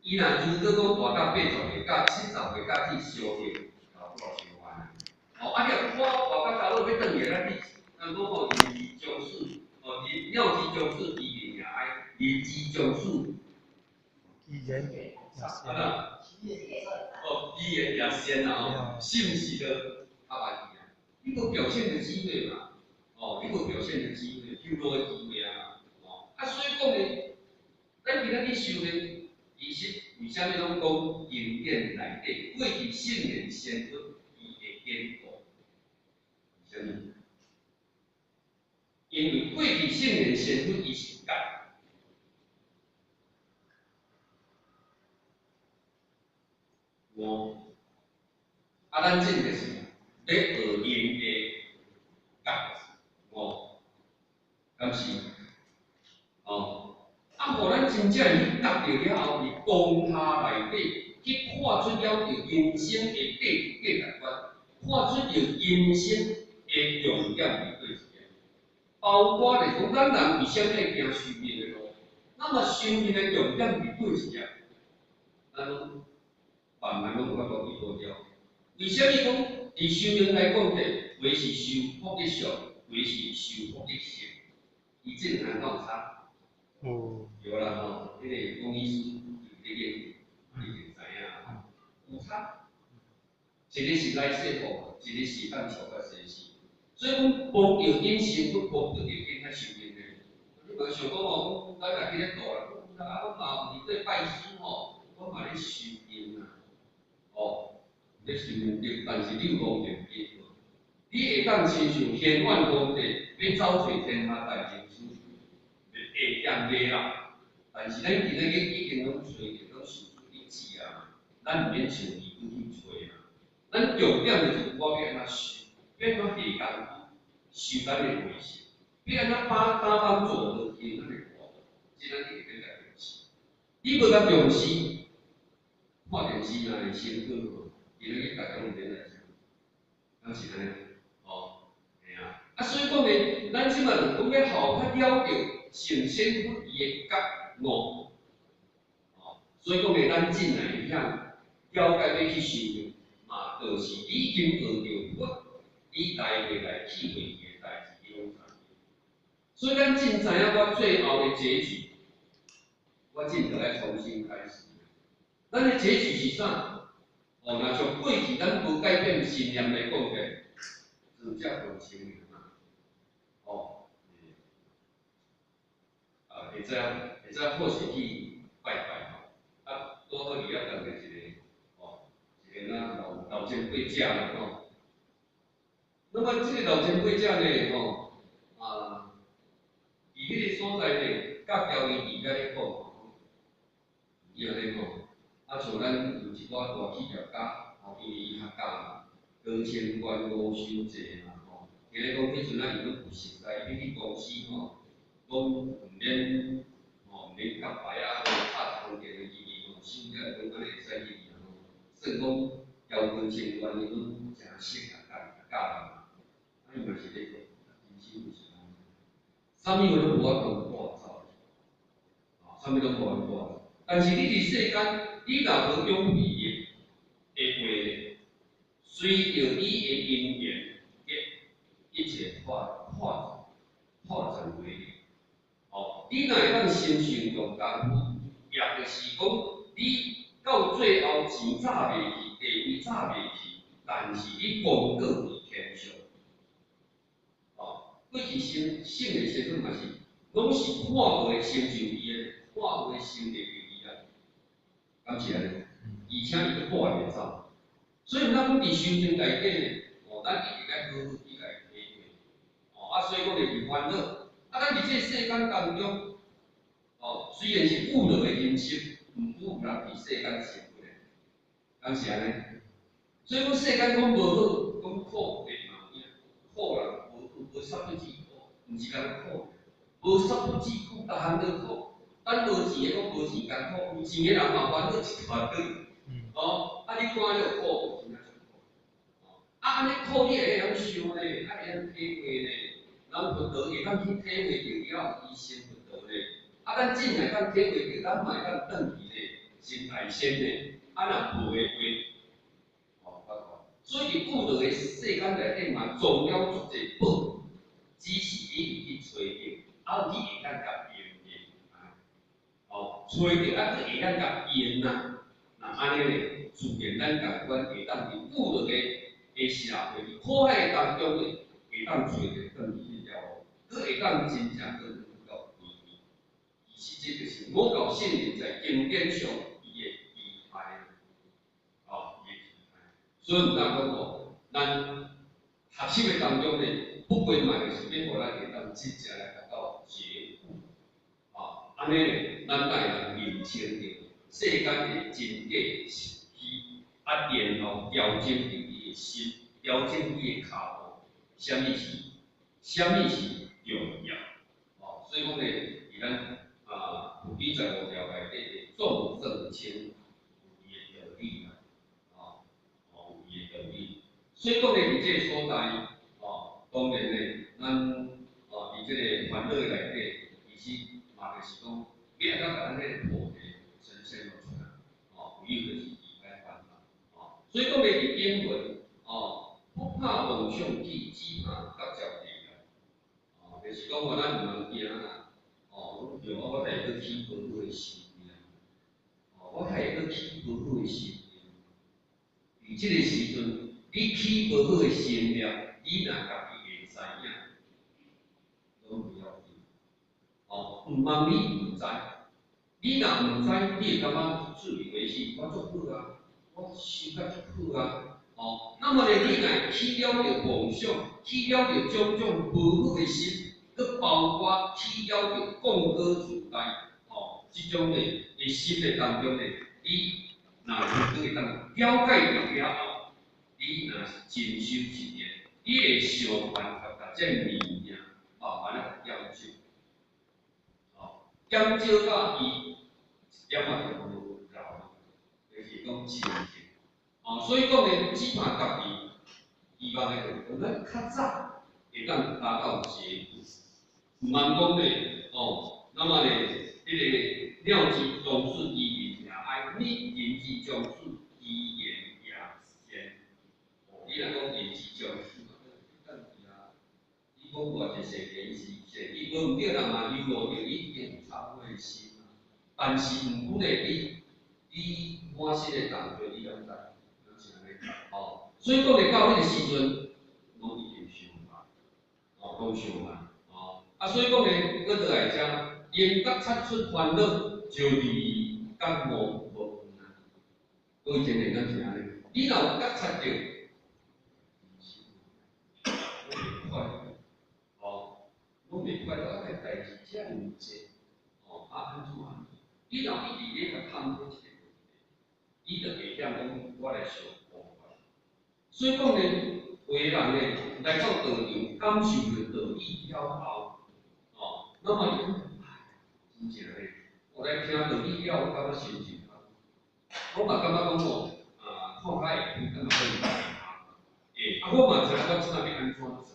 伊若如果講活到80歲，甲70歲，甲去相應，老虎相還啊。哦，啊，你若活活到到尾欲轉來，咱去，咱講吼，人之將死，哦，人鳥之將死，其言也哀；人之將死，其言也善。啊，哦，其言也善啊，哦，是毋是就較歹去啊？你無表現的機會嘛？哦，你無表現的機會，修路的機會啊，哦，啊，所以講呢，咱今仔去修煉。其實為啥物攏講經典內底過去聖賢仙佛伊的典故？為啥物？因為過去聖賢仙佛伊是覺悟，啊，咱這就是咧學人的覺悟，敢是？哦。啊，予咱真正去覺著了後，佇當下內底去看出了著人生的價值觀，看出著人生的重點佇佗一個。包括就是講，咱人為啥物愛行修命的路？那麼修命的重點佇佗一個？咱攏慢慢攏有法度去討了。為啥物講佇修命來講，者話是修福德相，話是修福德性，伊這兩項敢有差？有。對啦吼，彼個講義師伊咧研究，你就知影，有差。一个是來世報，一個是當超越生死。所以講，無著因成佛，無著因較修煉的。你無想講吼，咱若去咧度啦，啊，阮嘛毋是咧拜師吼，阮嘛咧修煉啊，哦，咧修煉對，但是你有無著因無？你會當親像賢願皇帝欲走揣天下大經師，會嫌袂啦。但是咱今仔日已經攏揣著，攏受出你知啊，咱毋免像伊去揣嘛。咱重點就是我欲按怎修，欲按怎下工夫，修咱的慧性，欲按怎把擔當做落去咱的活，這咱一定欲共重視。你無共重視，看電視若會辛苦吼，今仔日逐家攏毋免來食，敢是按呢？哦，嘿啊。啊，所以講呢，咱這擺就講欲後較了著聖仙佛伊的覺悟，哦，所以講呢，咱進來會曉了解欲去修煉，嘛，就是已經學著佛，你來未來去未去的代誌，你攏知影。所以咱真知影我最後的結局，我真著愛重新開始。咱的結局是啥？哦，若像過去咱無改變信念來講的，直接就清明嘛。哦，啊，會使會使好勢去拜拜吼。啊，拄好佇遐佇著一个，哦，一个那老老前輩者啦吼。那麼這個老前輩者呢，吼，啊，佇彼個所在呢，佮調伊佇遐咧講，伊安呢講，啊，像咱有一寡大企業家，吼，因為伊較教嘛，高清官五收制嘛，吼，聽咧講彼陣啊，伊攏有熟似，伊欲去公司吼，攏毋免，吼，毋免夾牌啊，拍一通電話入去吼，收了講按呢會使入去吼，算講調高清官伊攏誠熟啊，教教嘛，啊，伊嘛是咧講，人生就是按呢，啥物話攏無法度帶走，吼，啥物攏無法度帶走。但是你佇世間，你若無勇氣的話，隨著你的因緣，一切化化化成為零。哦，你若會當心性用功夫，也就是講，你到最後錢詐袂去，地位詐袂去，但是你功過佇天上。哦，過去聖聖的身份嘛是，攏是看無的成就伊的，看無的成就伊啊，敢是按呢？而且伊閣帶袂走，所以咱講佇修行內底呢，哦，咱一定愛好好去來體會。哦，啊，所以講就是煩惱。啊，咱佇這個世間當中，哦，雖然是悟道的人生，毋過有人佇世間生活的，敢是按呢？所以講世間講無好，講苦會嘛有影，苦啦，無無煞不止苦，毋是干焦苦，無煞不止苦，逐項都苦。咱無錢的講無錢艱苦，有錢的人嘛煩惱一大堆。哦，啊，你看了苦，真正足苦。哦，啊，按呢苦你會曉想呢，啊會曉體會呢。人佛道會當去體會著了，伊成佛道呢。啊，咱真會當體會著，咱嘛會當轉去呢。是大仙的，啊若無的話，哦，發覺。所以佇悟道的世間內底嘛，藏了足濟寶，只是你毋去揣著，啊，你會當共用的，哦，揣著啊，閣會當共用啊，若按呢咧，自然咱共款會當佇悟道的社會，佇苦海的當中咧，會當揣著轉去彼條路，閣會當真正閣能夠歸依。其實這就是五教聖人在經典上伊的期待，哦，伊的期待。所以毋通講哦，咱學習的當中咧，不過嘛就是欲予咱會當真正來達到覺悟，啊，按呢咧，咱才會當認清著世間的真假是虛，啊，然後調整著你的心，調整你的跤步，啥物是，啥物是重要，哦，所以講咧，佇咱菩提十五條內底的眾聖稱有伊的道理啦，哦，哦，有伊的道理。所以講咧，佇這個所在，哦，當然咧，咱哦，佇這個煩惱的內底，其實嘛就是講，欲按怎共咱彼個菩提呈現出來，哦，唯有就是離開煩惱，哦，所以講咧，佇經文，哦，不怕妄想起，只怕覺照地來，哦，就是講話咱毋通驚啦，哦，講我會閣起無好的心念，哦，我會閣起無好的心念，佇這個時陣，你起無好的心念，你若家己會知影，攏不要緊，哦，毋通你毋知，你若毋知，你會感覺自以為是，我足好啊，我修甲足好啊，哦，那麼咧，你若起了著妄想，起了著種種無好的心，閣包括起了著貢高自大，哦，這種咧的心的當中咧，你若有閣會當了解著了後，你若是真修實練，你會想辦法共這個物件慢慢仔減少，哦，減少到伊一點仔都無留，就是講清淨。哦，所以講咧，只怕家己希望的就是講，咱較早會當達到覺悟，毋通講咧，哦，那麼咧，彼個了知終始依人也愛，你人之終始依緣也先。哦，你若講人之終始，等去啊，你講偌濟世間是世，伊無毋對人嘛，猶悟著你一定有懺悔的心啊。但是毋過咧，你滿身的重罪，你敢知？是按呢，哦，所以講咧，到彼個時陣，攏已經傷晚，哦，攏傷晚，哦，啊，所以講咧，閣倒來遮，應覺察出煩惱，就離覺悟無遠啊。各位真理敢是按呢？你若有覺察著，攏袂快樂，哦，攏袂快樂，啊，這代誌遮爾濟，哦，啊，按怎按？你若一直咧共探討這個問題，你就會曉講，我來想辦法。所以講咧，有的人咧來到道場，感受著道理了後，哦，那麼伊講，真正咧，我來聽道理了後，感覺心情好。我嘛感覺講哦，啊，看較會開，感覺可以欸，啊，我嘛知影我這擺欲按怎做。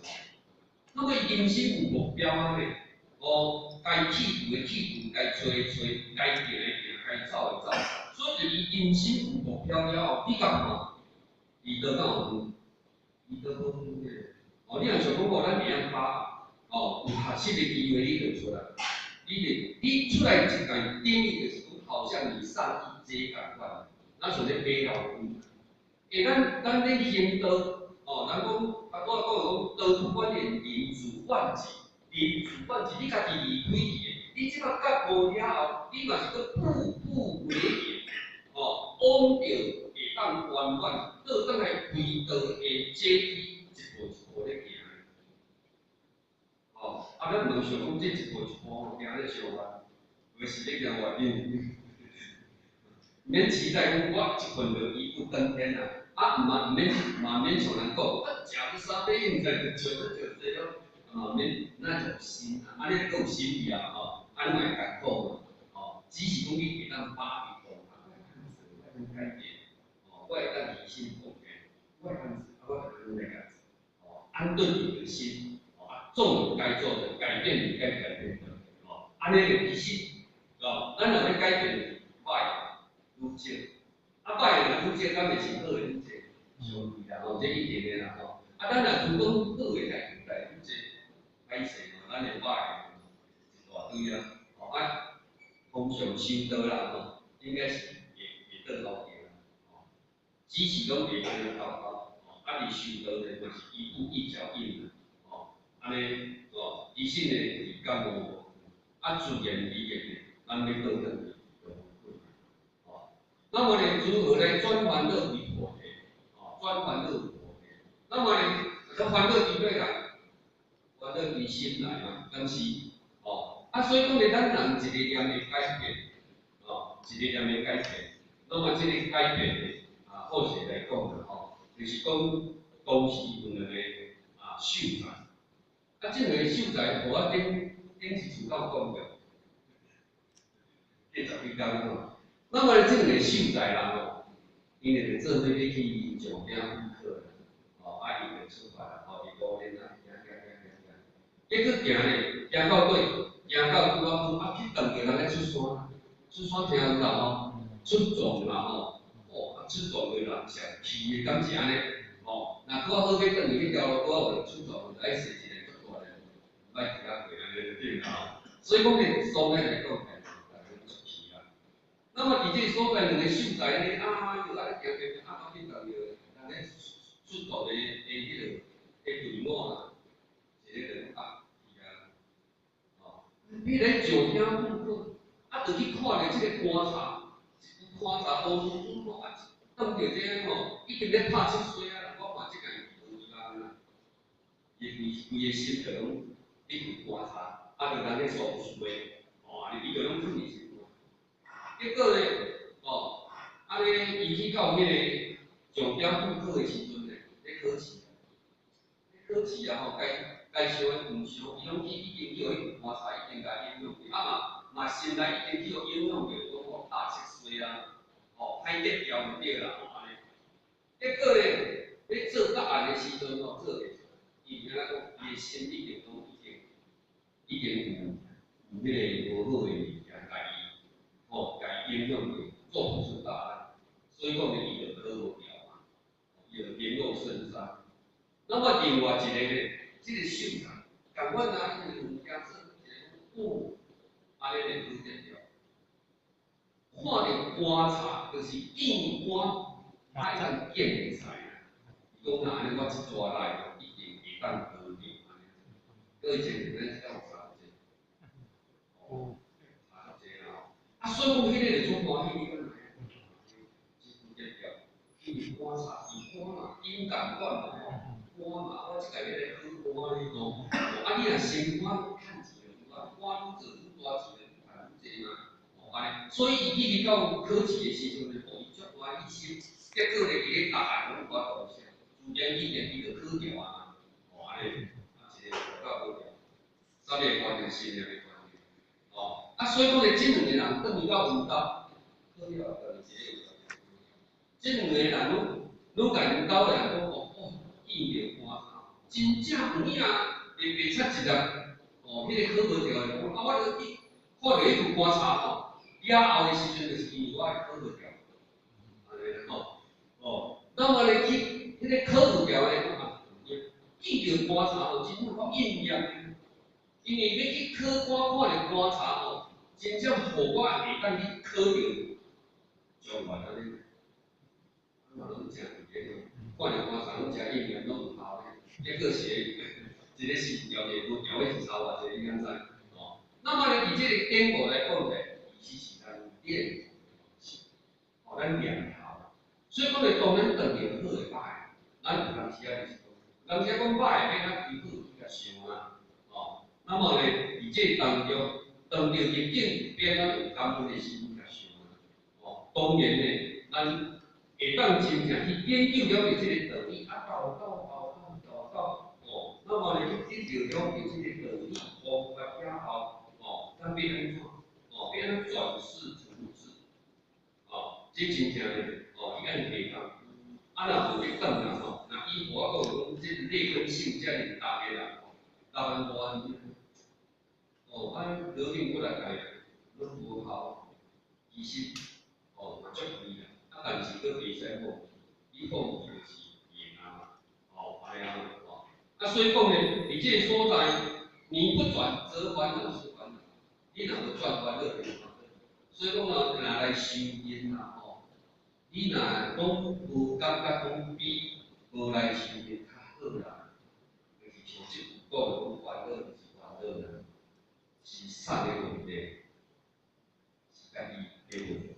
那麼伊人生有目標啊咧，哦，該去除的去除，該揣的揣，該行的行，該走的走。所以伊人生有目標了後，你共看，離道敢有遠？離道無遠咧。哦，你若想講哦，咱會曉把哦，有學習的機會，你就出來。你就你出來一屆，等於就是講，好像你上一階仝款，咱像咧爬樓梯。欸，咱咧行道，哦，人講，啊，我講講，道不關連人自萬己，人自萬己，你家己離開去的，你這擺覺悟了後，你嘛是閣步步為營，哦，往著會當圓滿，倒轉來歸道的階梯，一步一步咧行。哦，啊，咱毋通想講這一步一步行咧傷慢，有時咧行偌緊，免期待講我一困就一步登天啊！啊，毋嘛毋免嘛免像人講，啊，食了三杯應該就食了就濟咯，啊，免那種心啊，按呢閣有心意啊，吼，按呢嘛會艱苦嘛，吼，只是講你會當把握當下，我會當改變，哦，我會當犧牲奉獻，我會當做，啊，我會當來共做，哦，安頓你的心，哦，啊，做你該做的，改變你該改變的，哦，按呢就其實，哦，咱若欲改變，歹，愈愈少。啊，歹的若愈少，敢會是好的愈濟？相對啦，吼，這一定的啦吼。啊，咱若如講好的來愈來愈濟，歹勢吼，咱會歹的一大堆啊。吼啊，通常修道啦吼，應該是會會倒頭行啦，吼，只是講會行頭頭，吼，啊，佇修道呢嘛是一步一腳印啦，吼，按呢，吼，其實呢是感無，啊，自然而然的，咱欲倒轉去就無困難，吼。那麼呢，如何來轉煩惱為菩提？吼，轉煩惱為菩提。那麼呢，這煩惱佇佗來？煩惱佇心內嘛，敢是？吼，啊，所以講呢，咱人一個念的改變，吼，一個念的改變，那麼這個改變呢，啊，好勢來講啦，吼，就是講當時有兩个啊秀才，啊，這兩个秀才，予我頂頂一次敢有講過，過十幾工吼。那麼這兩个秀才啦吼，𪜶就做伙欲去上京赴考啦，吼，啊，伊就出發啦，吼，佇路邊啊，行行行行行，結果行咧，行到尾，行到拄仔好，啊，去撞著人咧出山，出山聽有啦吼，出撞啦吼，哦，啊，出撞的人上氣的，敢是按呢？吼，若拄仔好欲轉去彼條路，拄仔有人出撞，就愛踅一个足大的，毋愛行過按呢就對啦吼。所以講呢，所以來講，大家攏出氣啦。那麼佇這个所在兩个秀才呢，啊，又按呢行行，啊，去撞著人咧出道的彼个的隊伍啦，一个就啊，去啊，吼，你來上京赴考，啊，就去看著這个棺材，一棺材烏烏烏啊，當著這个吼，已經咧拍七衰啊啦，我看這个是無人啦，伊規規个心就攏咧佇棺材，啊，就人咧喪事的，吼，啊，伊就攏囥佇身邊。結果呢，吼，按呢，伊去到彼个上京赴考的時陣呢，咧考試，咧考試啊吼，該該燒的毋燒，伊攏去已經去予彼棺材已經共影響去，啊嘛嘛心內已經去予影響著，講吼拍七衰啊，吼歹得調就對啦，吼按呢。結果呢，咧做答案的時陣吼，做袂出來，伊毋知影講，伊的心已經攏已經已經有彼个無好的物件共伊，吼，共伊影響著，做毋出答案，所以講呢，伊就考無掉嘛，伊就名落孫山。那麼另外一个呢，這个秀才，仝款啊，因為物件做一个哦，按呢就考得掉。看著棺材，就是見棺，愛當見會使啦。伊講若按呢，我這逝來一定會當考著按呢。閣以前咱敢有差濟？哦，差足濟啦吼。啊，所以講彼个就足歡喜，你敢知影？真不得了，因為棺材是棺嘛，因仝款嘛吼，官嘛，我這屆欲來考官呢吼。啊，你若升官趁錢就多，官愈做愈大錢，愈趁愈濟嘛。吼，按呢，所以伊去到考試的時陣呢，吼，伊足歡喜心，結果呢，伊咧答案攏有法度寫，自然而然伊就考著啊嘛。吼，按呢，啊，一个考無掉，啥物的關係？信念的關係。吼，啊，所以講呢，這兩個人轉去到𪜶兜，考了後就一个有。這兩個人攏攏共𪜶兜的人講，哦，哦，見著棺材，真正有影，會袂插一粒，哦，彼个考無著的講，啊，我著去看著彼具棺材吼，了後的時陣就是因為我考無著，按呢吼，哦，那麼咧去彼个考有著的講啊，見著棺材吼，真正我應驗，因為欲去考官看著棺材吼，真正予我會當去考著狀元按呢，嘛攏誠對的，看著棺材攏誠應驗，攏有效的，結果是一个是有調，一个無調，彼是差偌濟，你敢知？吼，那麼咧，佇這个典故來講咧，其實是咱念吼，咱念頭。所以講咧，當咱當著好的歹，咱有當時仔就是講，有當時仔講歹的，欲咱求好去共想啊，吼。那麼咧，佇這當中，當著逆境，變咱有感恩的心去想啊，吼。當然咧，咱會當真正去研究了解這个道理，啊，到到到到到，哦，那麼咧去得到了解這个道理方法了後，哦，咱欲按怎？哦，欲按怎轉識成智？哦，這真正咧，哦，伊按下工。啊，若無欲轉來吼，若以我講講，這劣根性遮爾重的人吼，台灣大呢？哦，啊，羅定過來改，攏無效。其實，哦，嘛足利啦，啊，但是閣袂使放棄，你放棄就是贏啊嘛，哦，按呢啊，哦，啊，所以講呢，佇這个所在，你不轉則煩惱是煩惱，你若無轉煩惱就是煩惱。所以講啊，若來修煉啦吼，你若講無感覺講比無來修煉較好啦，就是像這句講的講煩惱就是煩惱啦，是啥的問題？是家己的問題，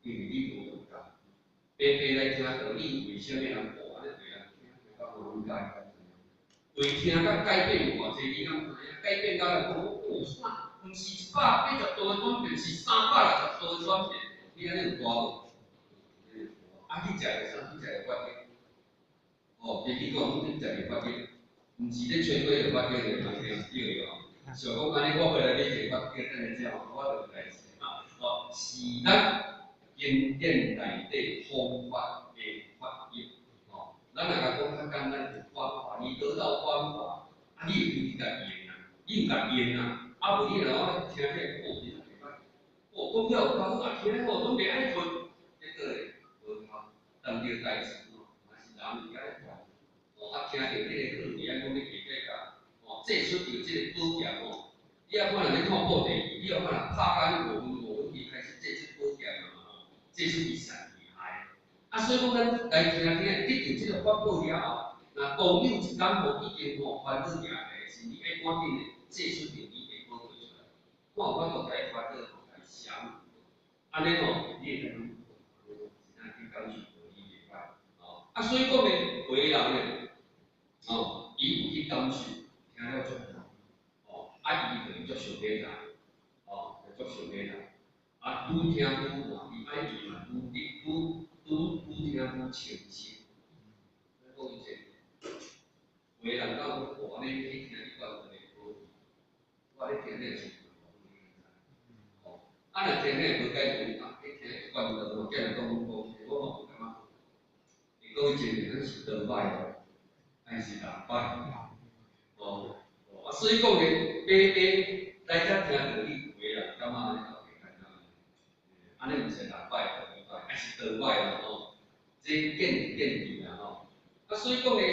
因為你無用功，白白來聽道理，為啥物人哦按呢對啊？聽聽到無理解，為聽甲改變有偌濟，你敢知影？改變到來講，哦啥？毋是180度的轉變，是360度的轉變，你按呢有大無？啊，去食個啥？去食個法經。哦，別去講，去食個法經，毋是咧吹雞的法經的，對對哦。想講按呢，我回來買一個法經，等下食，我就有代誌啊。哦，是咱經典內底方法的法義。哦，咱若共講較簡單，就方法，你得到方法，啊，你會去共用啊，你有共用啊。啊，無你若講聽起來哦，你袂歹，哦，講了有夠好啊，聽了好，攏袂愛睏，結果咧無效，當著代誌吼，嘛是人伫遐咧傳，哦，啊，聽著彼個好，伫遐講欲加加加，哦，祭出著這个寶劍吼，你仔看人咧看布袋戲，你仔看人拍甲5分5分伊開始祭出寶劍啊嘛吼，祭出伊上厲害。啊，所以講咱來聽聽，得著這个法寶了後，若當有一工吼已經吼煩惱行來時，你愛趕緊的祭出著你的寶劍出來，看有法度共伊煩惱吼，共伊消除。按呢吼，你會感覺真正去感受到你袂歹，哦。啊，所以講呢，為人呢，哦，伊有去感受，聽了足好，哦，啊，伊就會足想欲來，哦，會足想欲來，啊，愈聽愈滿意，啊，伊嘛愈愈愈愈聽愈清晰。所以講伊這，有的人講哦，按呢去聽你講的好，我咧聽了是，哦，啊，若聽了無解決，啊，去聽觀道吼，叫人講講，我嘛有感覺，會講伊這咱是倒擺哦，還是人擺？哦，啊，所以講呢，白白來遮聽道理，有的人感覺按呢後簡單，按呢毋是人擺倒擺，還是倒擺啦吼，這見仁見智啦吼。啊，所以講呢，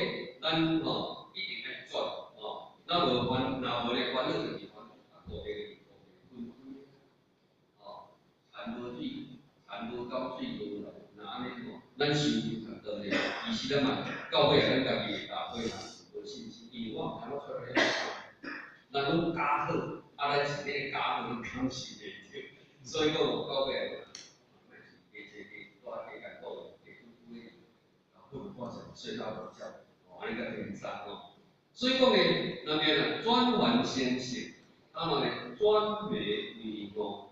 咱吼一定愛轉吼，咱無煩，若無咧煩惱就是煩惱，啊，苦就是苦，分開，吼，田無水，田無溝水無來，若按呢吼，咱修行上道呢，其實咱嘛到尾啊，咱家己會大伙嘛無信心，因為我毋知我出來咧，咱攏假好，啊，咱是彼個假好，攏感受袂著，所以講吼，到尾啊，莫是加濟加大加艱苦，加久久的，啊，困看成睡到午覺，哦，按呢才天災吼。所以講呢，那邊啊，轉凡成聖，那麼呢，轉迷為悟，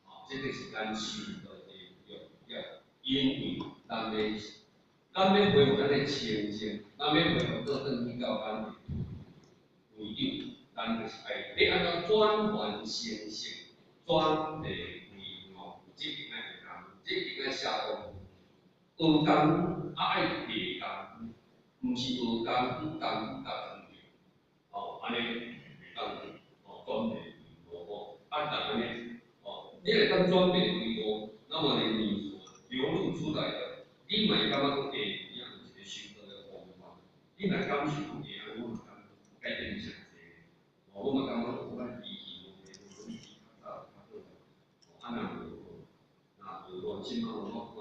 哦，這個是咱修道的重點，因為咱欲恢復咱的清淨，咱欲恢復倒轉去到咱的位置，咱就是愛欲按怎轉凡成聖，轉迷為悟，這一定愛下工夫，這一定愛下功夫。學功夫啊，愛下功夫，毋是學功夫，功夫甲藏著，哦，按呢袂當哦，轉迷為悟吼，啊，但按呢，哦，你會當轉迷為悟，那麼呢，你所流露出來的，你嘛會感覺講，欸，有影有一個修道的方法，你若感受講，欸，我嘛感改變誠濟，哦，我嘛感覺講，我脾氣無袂好，比較早較好，哦，啊，若無，若無吼，這馬我看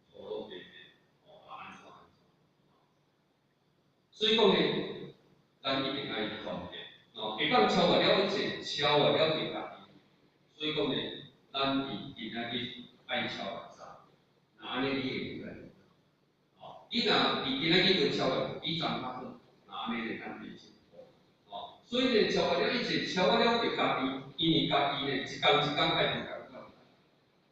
粗魯白白，哦，啊，按怎按怎，所以講呢，咱一定愛轉變，哦，會當超越了一切，超越了你家己。所以講呢，咱佇今仔日愛超越昨，若按呢你會會哦，你若佇今仔日無超越比昨較好，若按呢會當變進步，哦，所以呢，超越了一切，超越了你家己，因為家己呢，一工一工愛無仝款，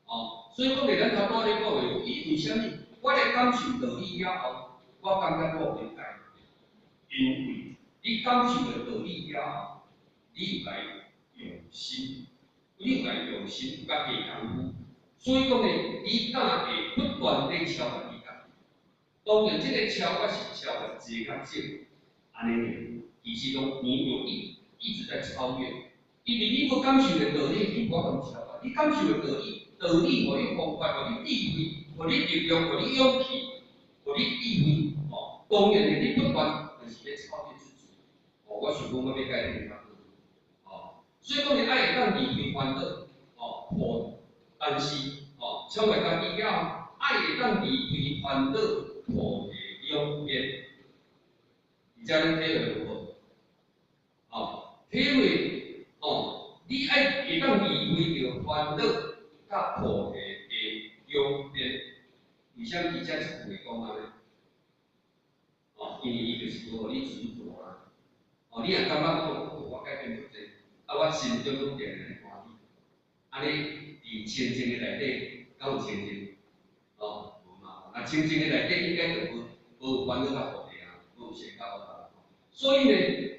哦，所以講呢，咱頭拄仔咧講的，伊為啥物？我咧感受道理了後，我感覺我有咧改變，因為你感受著道理了後，你有來用心，你有來用心，有佮下工夫，所以講呢，你敢會不斷地超越你家己。當然，這個超越是超越濟較少，按呢爾，其實講你有一直在超越，因為你無感受著道理，你無法度超越。你感受著道理，道理，予你方法，予你智慧，予你力量，予你勇氣，予你智慧，哦，當然呢，你不斷就是咧超越自己。哦，我想講我欲改變較好，哦，所以講你愛會當離開煩惱，哦，破，但是，哦，超越家己了，愛會當離開煩惱菩提兩邊，而且恁體會無？哦，體會，哦，你愛會當離開著煩惱佮菩提的兩邊，為啥物佇遮這句話講按呢？哦，因為伊就是無予你執著啊。哦，你若感覺講，我改變足濟，啊，我心中攏定定歡喜，按呢佇清淨的內底，敢有清淨？哦，無嘛。若清淨的內底應該就無無煩惱佮菩提啊，無善佮惡啊。所以呢，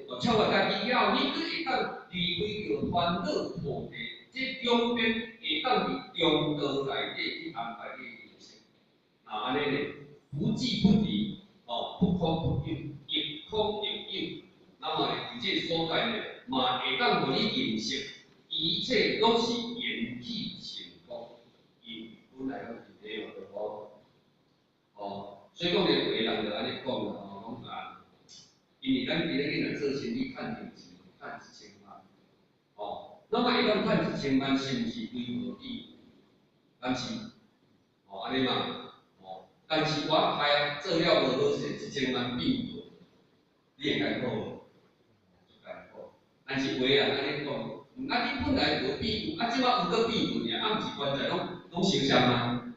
哦，超越家己了後，你閣會當離開著煩惱菩提，這兩邊會當佇中道內底去安排你的人生。啊，按呢呢，不即不離，哦，不空不有，亦空亦有。那麼呢，佇這個所在呢，嘛會當予你認識，一切攏是緣起性空，伊本來攏是沒有的哦。哦，所以講呢，有的人就按呢講啦，哦，講啊，因為咱今日若做生意趁著錢，趁一千萬，哦，那麼會當趁一千萬，是毋是歸無比？敢是？哦，按呢嘛，哦，但是我開做了無好勢，一千萬變無，你會艱苦無？足艱苦。但是有的人按呢講，啊，你本來無變有，啊，這擺有閣變無爾，啊，毋是關在攏攏相像嗎？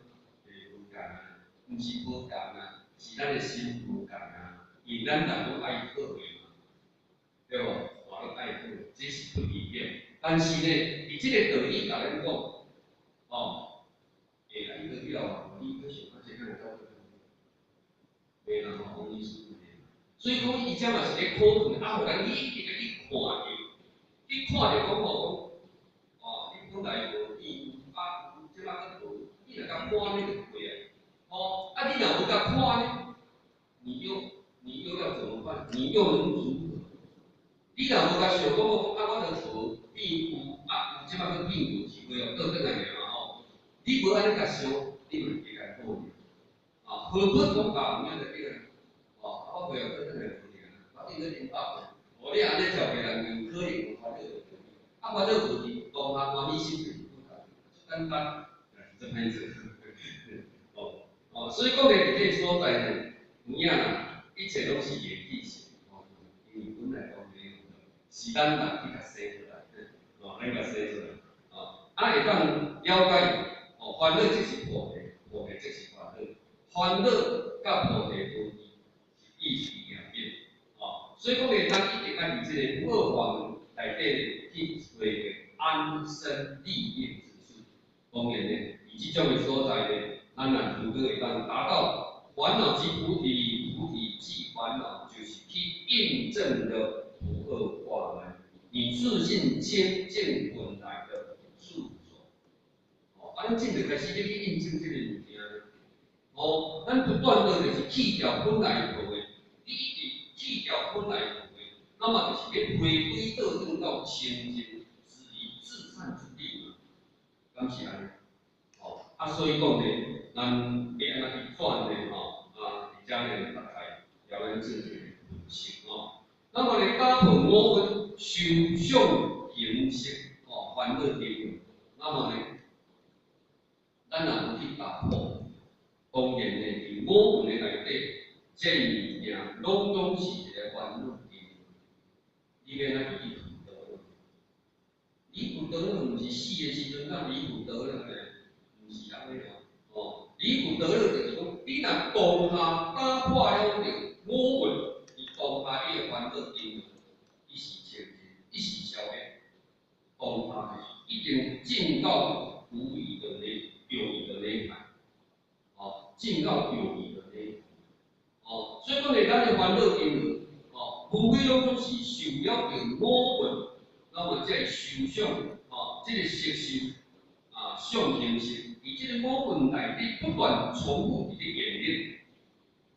欸，無仝啊，毋是無仝啊，是咱的心無仝啊，因為咱人攏愛好的嘛，對無？哦，攏愛好，這是不一定。但是呢，佇這個道理共咱講，哦，欸，啊，你過了啊，你閣想較濟，敢會走閣較好？袂啦吼，王醫師袂。所以講，伊這嘛是咧考驗，啊，予咱去一直去看著，去看著講吼，講，哦，你本來無變有，啊，有這擺閣無，你若共看呢就對啊，哦，啊，你若無共看呢，你又要怎麼辦？你又能如何？你若無共想講講，啊，我著無變有，啊，有這擺閣變無，是袂用倒轉來爾嘛吼？你無按呢共想，你嘛會艱苦爾。啊，何不講啊？有影就對啦。哦，啊，我袂用倒轉來無爾，我頂個啉百倍。哦，你按呢照別人有可能有煩惱，啊，煩惱無佇當下歡喜心就是不同，簡單，這歹做。哦哦，所以講呢，佇這個所在呢，有影啦，一切攏是緣起性，哦，因為本來都沒有的，是咱人去共生出來，哦，咱共生出來，哦，啊會當了解，哦，煩惱即是菩提，菩提即是煩惱，煩惱佮菩提無異，是一體兩面，哦，所以講呢，咱一定愛佇這個不二法門內底呢，去揣著安身立命之處。當然呢，佇這種的所在呢，咱若如果會當達到煩惱即菩提，菩提即煩惱，就是去印證了不二法門，你自性清淨本來的處所。哦，啊，咱這就開始咧去印證這個物件。哦，咱不斷的就是去掉本來無的，你一直去掉本來無的，那麼就是欲回歸倒轉到清淨自利自善之地嘛，敢是按呢？哦，啊，所以講呢，咱欲按怎去轉呢？吼，啊，佇遮呢，大概交咱做一個分析吼。那麼呢，打破五蘊受想行識，哦，煩惱定，那麼呢，咱若無去打破，當然呢，佇五蘊的內底，這物件攏總是一個煩惱根。你欲按怎去離苦得樂？離苦得樂毋是死的時陣才離苦得樂呢？毋是按呢哦。哦，離苦得樂就是講，你若當下打破了著五蘊，佇當下你的煩惱根，伊是清淨，伊是消滅。當下就是已經進到無餘的那有餘的內涵，哦，進到有餘的內涵，哦，所以講呢，咱的煩惱根，哦，無非攏總是受了著五蘊，那麼這個受想，哦，這個色受，啊，想行識，佇這個五蘊內底不斷重複佇咧演練，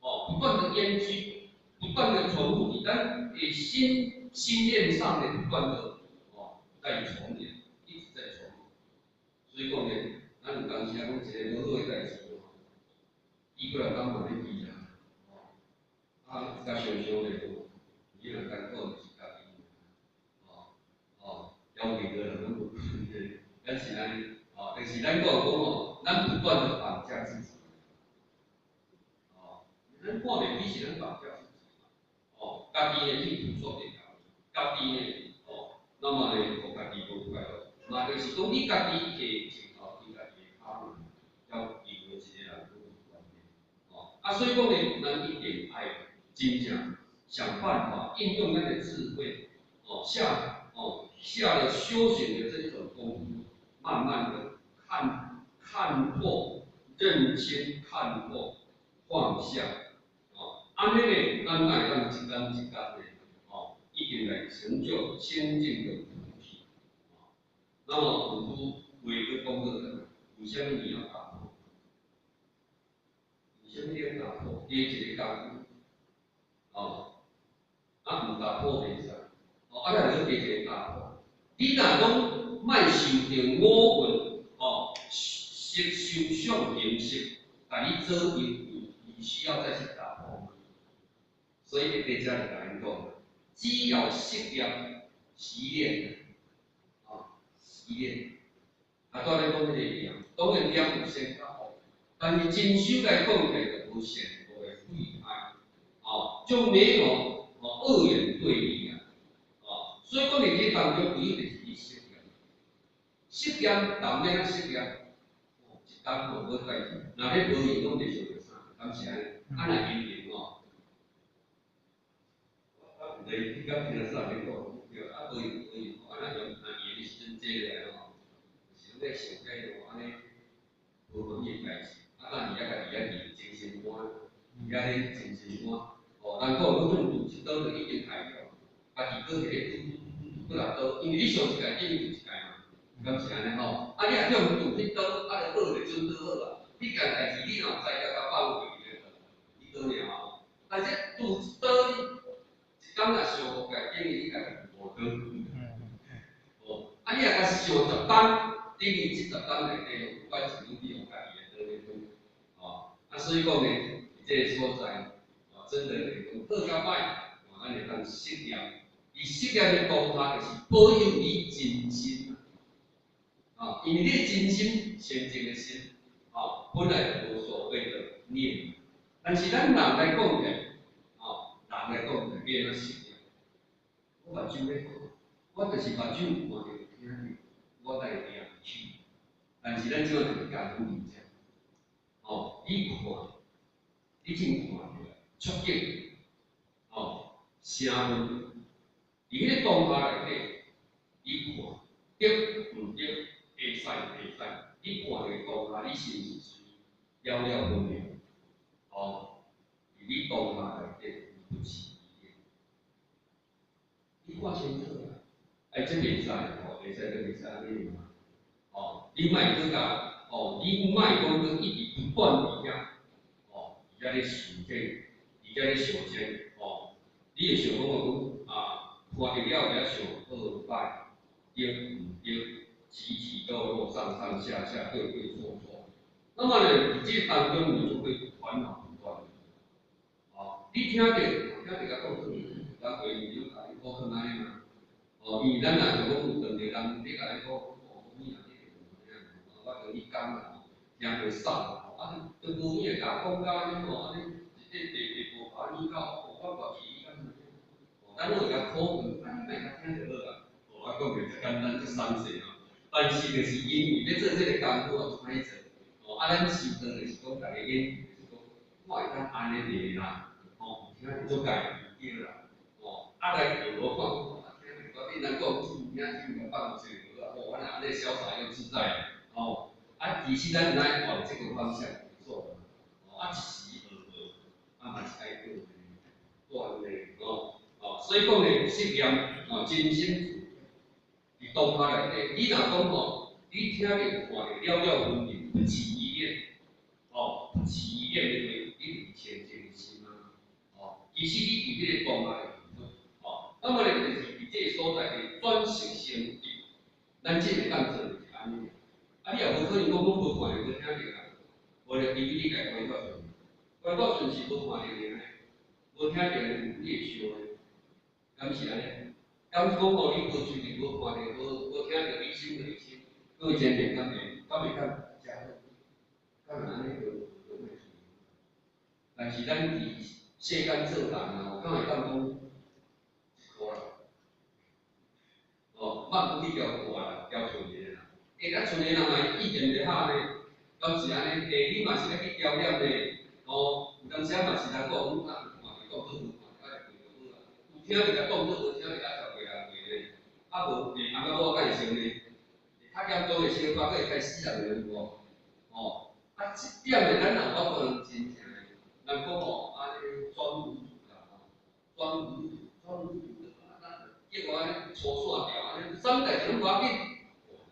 哦，不斷的演進，不斷的重複佇咱的心心念上面不斷的，哦，在重演，一直在重複，所以講呢，咱有當時啊講一個無好的代誌吼，伊過來講嘛咧記啊，吼，啊，較想想咧，你若艱苦就是家己，吼，吼，要給個人攏無關係，咱是按呢，吼，就是咱講講吼，咱不斷的綁架自己，吼，咱看袂起是咱綁架自己嘛，吼，家己呢去捕捉著家己，家己呢，吼，那麼呢，予家己無快樂，嘛就是講你家己摕鏡頭對家己的跤門，交另外一個人攏有關係，吼，啊，所以講呢，咱一定愛真正想辦法應用咱的智慧，哦，下了修行的這種功夫，慢慢的看破、認清、看破、放下，哦，按呢呢，咱會當一工一工的，哦，一定來成就清淨的菩提，哦，那麼有句話閣講過來，為啥物你要打破？為啥物你要打破？加一個功夫，哦，啊，毋打破袂使，哦，啊，若閣加一個打破，你若講莫受著五蘊，哦，色受想行識，共你左右，你需要再去打破嗎？所以佇遮就共𪜶講，只要識業習練，啊，習練，啊，拄仔咧講彼個念，當然念有先較好，但是真修來講起來就無善無的對歹，哦，就沒有哦二元對立啊，哦，所以講佇這當中，唯一就是你識業，識業，人欲按怎識業，哦，一工吼無代誌，若咧無閒攏袂想著啥，敢是按呢？啊，若閒閒吼，我毋知你敢聽啥咧講，對，啊無閒無閒，啊若用若閒的時陣坐落來吼，就是攏咧想這吼按呢無歡喜的代誌，啊，等伊遐家己遐伫精神官，遐咧精神官，哦，人講講拄一刀就已經開了，家己閣摕咧拄拄拄拄拄閣來刀，因為你上一屆等於就一屆嘛，敢是按呢吼？啊，你若叫阮拄彼刀，啊，就好就準拄好啊。彼件代誌你若有知影共放過去咧，你倒爾吼。但是拄一刀，你一工若想五屆，等於你家己五刀。哦，啊，你若共想10工，等於這10工內底，不管是攏你用家己的刀咧拄，哦，啊，所以講呢，佇這個所在，哦，真的會講好佮歹，哦，咱會當識業。佇識業的當下，就是保有你真心，啊，因為你的真心、清淨的心，啊，本來就無所謂的念，但是咱人來講起來，啊，人來講起來，欲按怎識業？我目睭咧看，我就是目睭有看著聽著，我才會念起。但是咱這馬就是功夫佇遮，哦，你看，你正看著觸景，哦，聲聞，佇彼個當下內底，你看著毋著，會使袂使？你看著當下，你是毋是屬於了了分明？哦，佇你當下內底，不起疑念，你看清楚啦。哎，這袂使吼，袂使就袂使按呢嘛。哦，你莫閣共，哦，你莫講閣一直不斷佇遐，哦，佇遐咧想這，佇遐咧想這，哦，你會想講講啊，看著了遐想好歹，對毋對，起起落落，上上下下，對對錯錯。那麼呢，佇這當中你就會煩惱不斷。哦，你聽著，聽著共講，人會你就共你講算按呢嘛。哦，因為咱若像講有當地人咧共你講，哦，你若這個哦，我跟你講啦，聽袂爽啦，啊，都無影共我講甲按呢吼，按呢一塊地地無把你到，哦，我跋去你敢知影？哦，咱攏會共苦勸，啊，你莫共聽就好啊。哦，我講著足簡單，足鬆勢吼。但是就是因為欲做這個功夫啊，足歹做。哦，啊，咱修道就是講，逐個研就是講，我會當按呢個啦，吼，聽著足介對啦，哦，啊來學我看，啊聽著我恁人講，聽聽共放水就好啊，哦，我若按呢瀟灑又自在，哦，啊，其實咱毋愛往這個方向做，哦，啊一時學學，啊嘛是愛過鍛鍊，哦，哦，所以講呢，識念，哦，真心佇當下內底，你若講吼，你聽著看著了了分明，不起疑念，哦，不起疑念的話，你就是清淨心啊，哦，其實你佇彼個當下的時陣，哦，那麼呢，就是佇這個所在的轉識成智，咱這會當做就是按呢。啊，你也無可能講攏無看咧，除非你共關到順，關到順是無看著爾，無聽著爾，你會燒的，敢是按呢？敢是講吼，你無喙舌無看著，無聽著，你心對心，閣會前面敢會當誠好？敢會按呢就會出？但是咱佇世間做人啊，敢會當講一箍啦？哦，莫閣去交掛啦，交剩一個啦。欸，咱剩個人嘛意見袂合呢，敢是按呢？欸，你嘛是愛去交念呢？哦，有當時嘛是人講，啊，有看著講好，無看著啊就過就好啊。有聽著共講好，無聽著啊就過人過呢。啊無，欸，翁仔某敢會成呢？較嚴重的小可，閣會開死人的有無？哦，啊，這點呢，咱若有法度真正的，人講吼，按呢轉五毒啦，吼，轉五毒，轉五毒，啊，咱叫我按呢粗線條，按呢啥物代誌攏無要緊，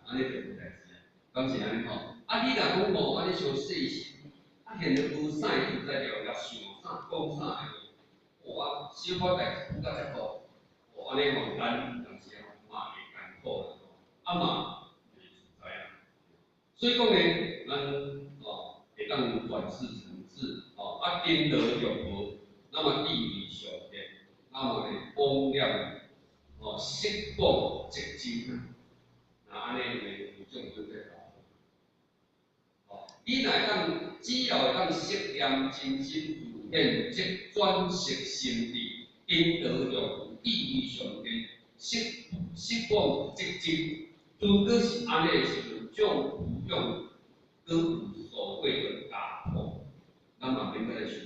按呢就無代誌啊，敢是按呢吼？啊，你若講吼，按呢傷細心，啊，現在無啥，你毋知著，共想啥講啥的，哇，小可代誌講甲遮大，哦，按呢吼，咱有當時吼嘛會艱苦啦，啊嘛袂自在啊。所以講呢，咱哦會當轉識成智，哦，啊，勤勞用無，那麼地位上天，那麼呢，往念哦，色報寂靜，那按呢會有種分別。哦，你若會當，只要會當攝念真心自顯，即轉識成智，勤勞用地位上天，色色報寂靜，如果是按呢的時陣，就不用閣有所謂的打破，咱嘛免閣來想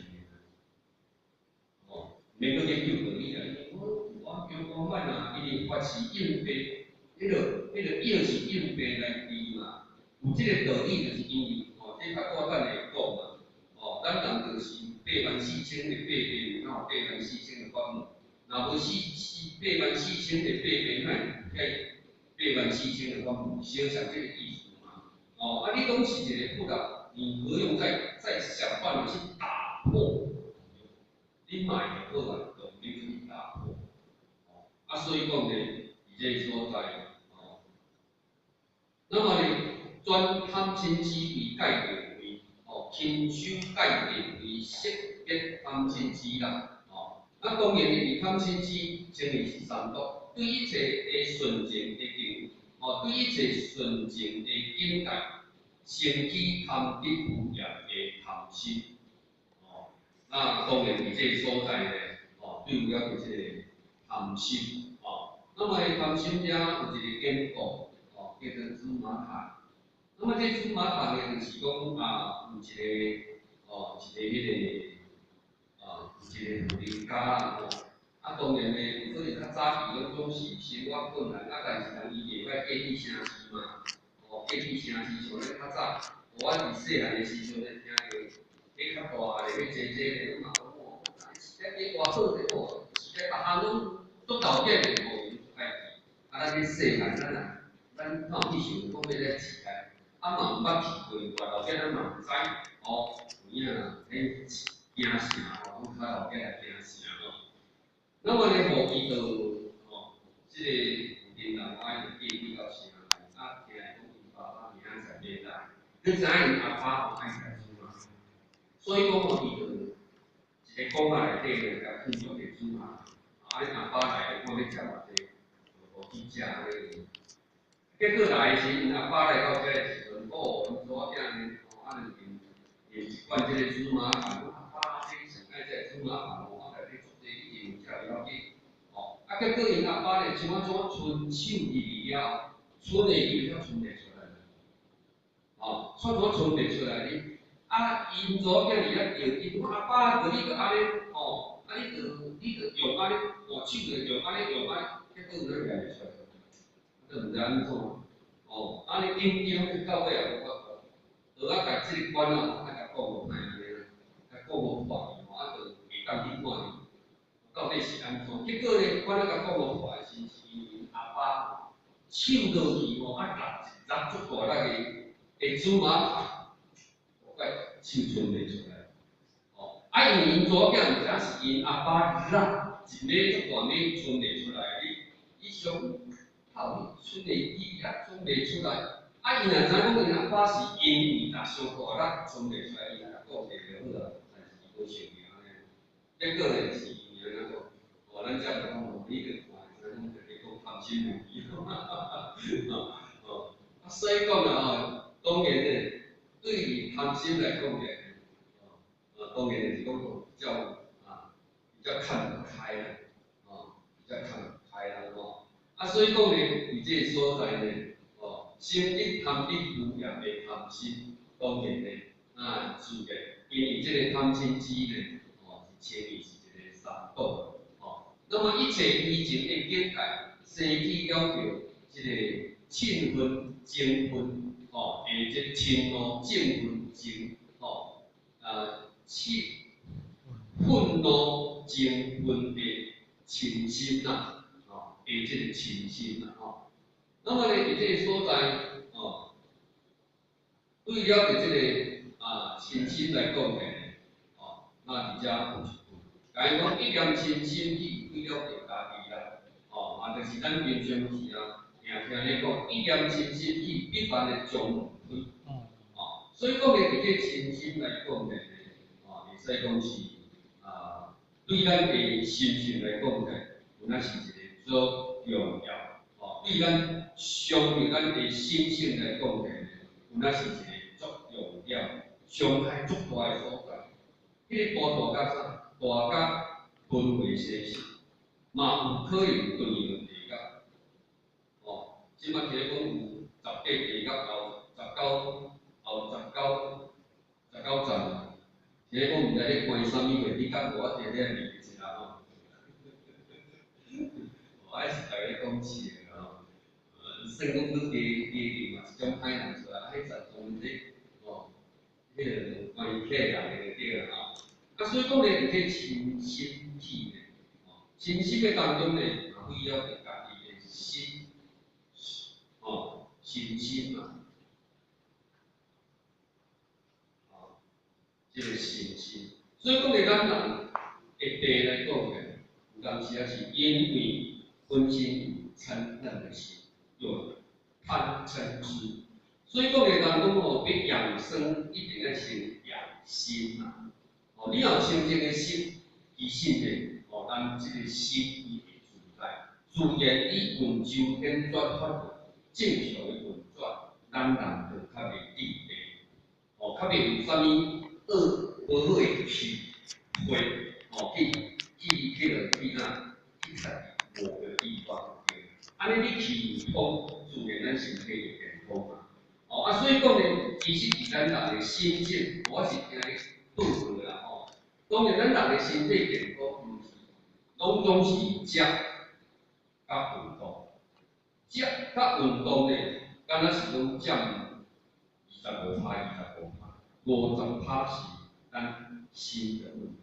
哦，免閣去救助你啊！因為我叫我莫啊，因為法是應病，彼個藥是應病來治嘛。有這個道理，就是因為吼，這較我等下會講嘛。哦，咱人就是8萬4千個百病，哪有8萬4千個法門？若無四八萬四千個百病，哪會有遐八萬四千個法門？小像這個意思嘛。哦，啊，你講是一個佛啊，你何用再想辦法去打破？你買就好啊，就免去打破。哦，啊，所以講呢，佇這個所在，哦，那麼呢，轉貪嗔痴為戒定慧，哦，勤修戒定慧，識別貪嗔痴啦，哦，啊，當然呢，貪嗔痴稱為是三毒，對一切的純淨的境，哦，對一切純淨的境界，生起貪得無厭的貪心，哦，那當然佇這個所在呢，哦，對有了這個貪心，哦，那麼貪心遮有一個典故，哦，叫做祖瑪塔。那麼這祖瑪塔呢，就是講啊，有一個，哦，一個彼個，啊，有一個戶人家吼，啊，當然呢，有可能較早期攏總是生活困難，啊，但是人伊袂歹過去城市嘛，哦，過去城市像咧較早，我佇細漢的時陣咧，聽著彼較大个咧，彼姐姐咧，攏嘛講哦，實在過偌好咧，哦，實在逐項攏足投見的，吼，伊就愛去。啊，咱彼細漢，咱啊，咱哪有去想講欲來飼來，啊嘛毋捌去過，外頭囝咱嘛毋知，哦，有影啦，彼驚城吼，攏較老囝來驚城吼。那麼呢，予伊就吼，這個有閒人我就嫁去到城內，啊，聽伊講𪜶爸爸明仔載欲來，你知影𪜶阿爸吼愛食什麼？所以講吼，伊就一個罐仔內底咧，共放足濟珠仔，啊，恁阿爸來看欲食偌濟，就予去食按呢。結果來的時，𪜶阿爸來到遮的時陣，哦，𪜶查某囝呢，吼，啊，兩邊啉一罐這個芝麻糖，阿爸，這你上愛食芝麻糖哦，我內底足濟，你一定食袂要緊，吼，啊，結果𪜶阿爸咧，像按怎伸手入去了後，伸會入才伸袂出來，吼，怎怎伸袂出來呢？啊，𪜶查某囝佇遐叫，伊講阿爸，著你著按呢，吼，啊，你著用按呢，吼，手著用按呢，用按呢，結果咱掠袂出來，都毋知按怎，哦，按呢緊張到尾也無法度，就啊共這個罐仔啊，共講無歹按呢啦，共講無破去，吼，啊，就會當去看著，到底是按怎？結果呢，罐仔共講無破的時，是因為阿爸手落去吼，啊，捏一捏足大力的芝麻糖，怪手伸袂出來，哦，啊，因為𪜶查某囝毋知影是𪜶阿爸捏一暝足大暝伸袂出來，你想，靠你伸會去啊，伸袂出來，啊，啊，伊若知影講𪜶阿爸是因為若傷大力衝袂出來，伊若講者就好啊，但是伊無想著按呢。結果呢是因為按怎講？哦，咱遮就講哦，你著看會知講就咧講貪心問題，哦，啊，所以講啊吼，當然呢，對於貪心來講呢，哦，啊，當然就是講比較啊，比較看不開啦，哦，比較看不開啦，吼，啊，所以講呢，佇這個所在呢，哦，心得貪得無厭的貪心，當然呢，啊，自然，因為這個貪嗔痴呢，哦，是稱為是一個三毒，哦，那麼一切依情的境界，生起了著這個嗔忿、憎忿，吼，或者嗔怒、憎忿、情，吼，啊，嗔、憤怒、憎忿的嗔心啦，吼，的這個嗔心啦，吼。那麼呢，佇這個所在，吼，對了著這個啊嗔心來講呢，吼，那佇遮有一句，共伊講一念嗔心起，對了著家己啦，吼，啊，就是咱平常時啊，定聽咧講，一念嗔心起，必然會將門開，哦，所以講呢，佇這嗔心來講呢，哦，會使講是啊，對咱的心性來講呢，有那是一個足重要，哦，對咱傷著咱的心性來講呢，有那是一個足重要、傷害足大的所在。彼個大大甲啥？大甲輪迴生死，嘛有可能墮落地獄。哦，這馬聽講有十八地獄後十九後十九十九層，聽講毋知咧關啥物貨，你敢無？我聽咧念一下吼。我還是逐个咧講笑吼，算講愈低低級嘛，一種歹人出來，啊，彼十種咧，吼，彼個關於客人的就對啦吼。啊，所以講咧，佇這嗔心起呢，吼，嗔心的當中呢，嘛為了著家己的心，吼，嗔心嘛，吼，這個嗔心。所以講咧，咱人的病來講咧，有當時仔是因為本身有嗔恨的心，有貪嗔痴。所以講咧，人講吼，欲養生一定愛先養心嘛。哦，你若有清淨的心，其實呢，哦，咱這個心伊會自在，自然伊運周天轉法輪，正常的運轉，咱人就較袂致病，哦，較袂有啥物惡無好的氣血，哦，去去去落去哪去家己某個地方，對。按呢你氣有通，自然咱身體就健康嘛。哦，啊，所以講呢，其實佇咱人的心境，我是聽咧報告啦吼。當然，咱人的身體健康，毋是攏總是食佮運動，食佮運動呢，敢若是攏佔25%、25%，50%是咱心的問題。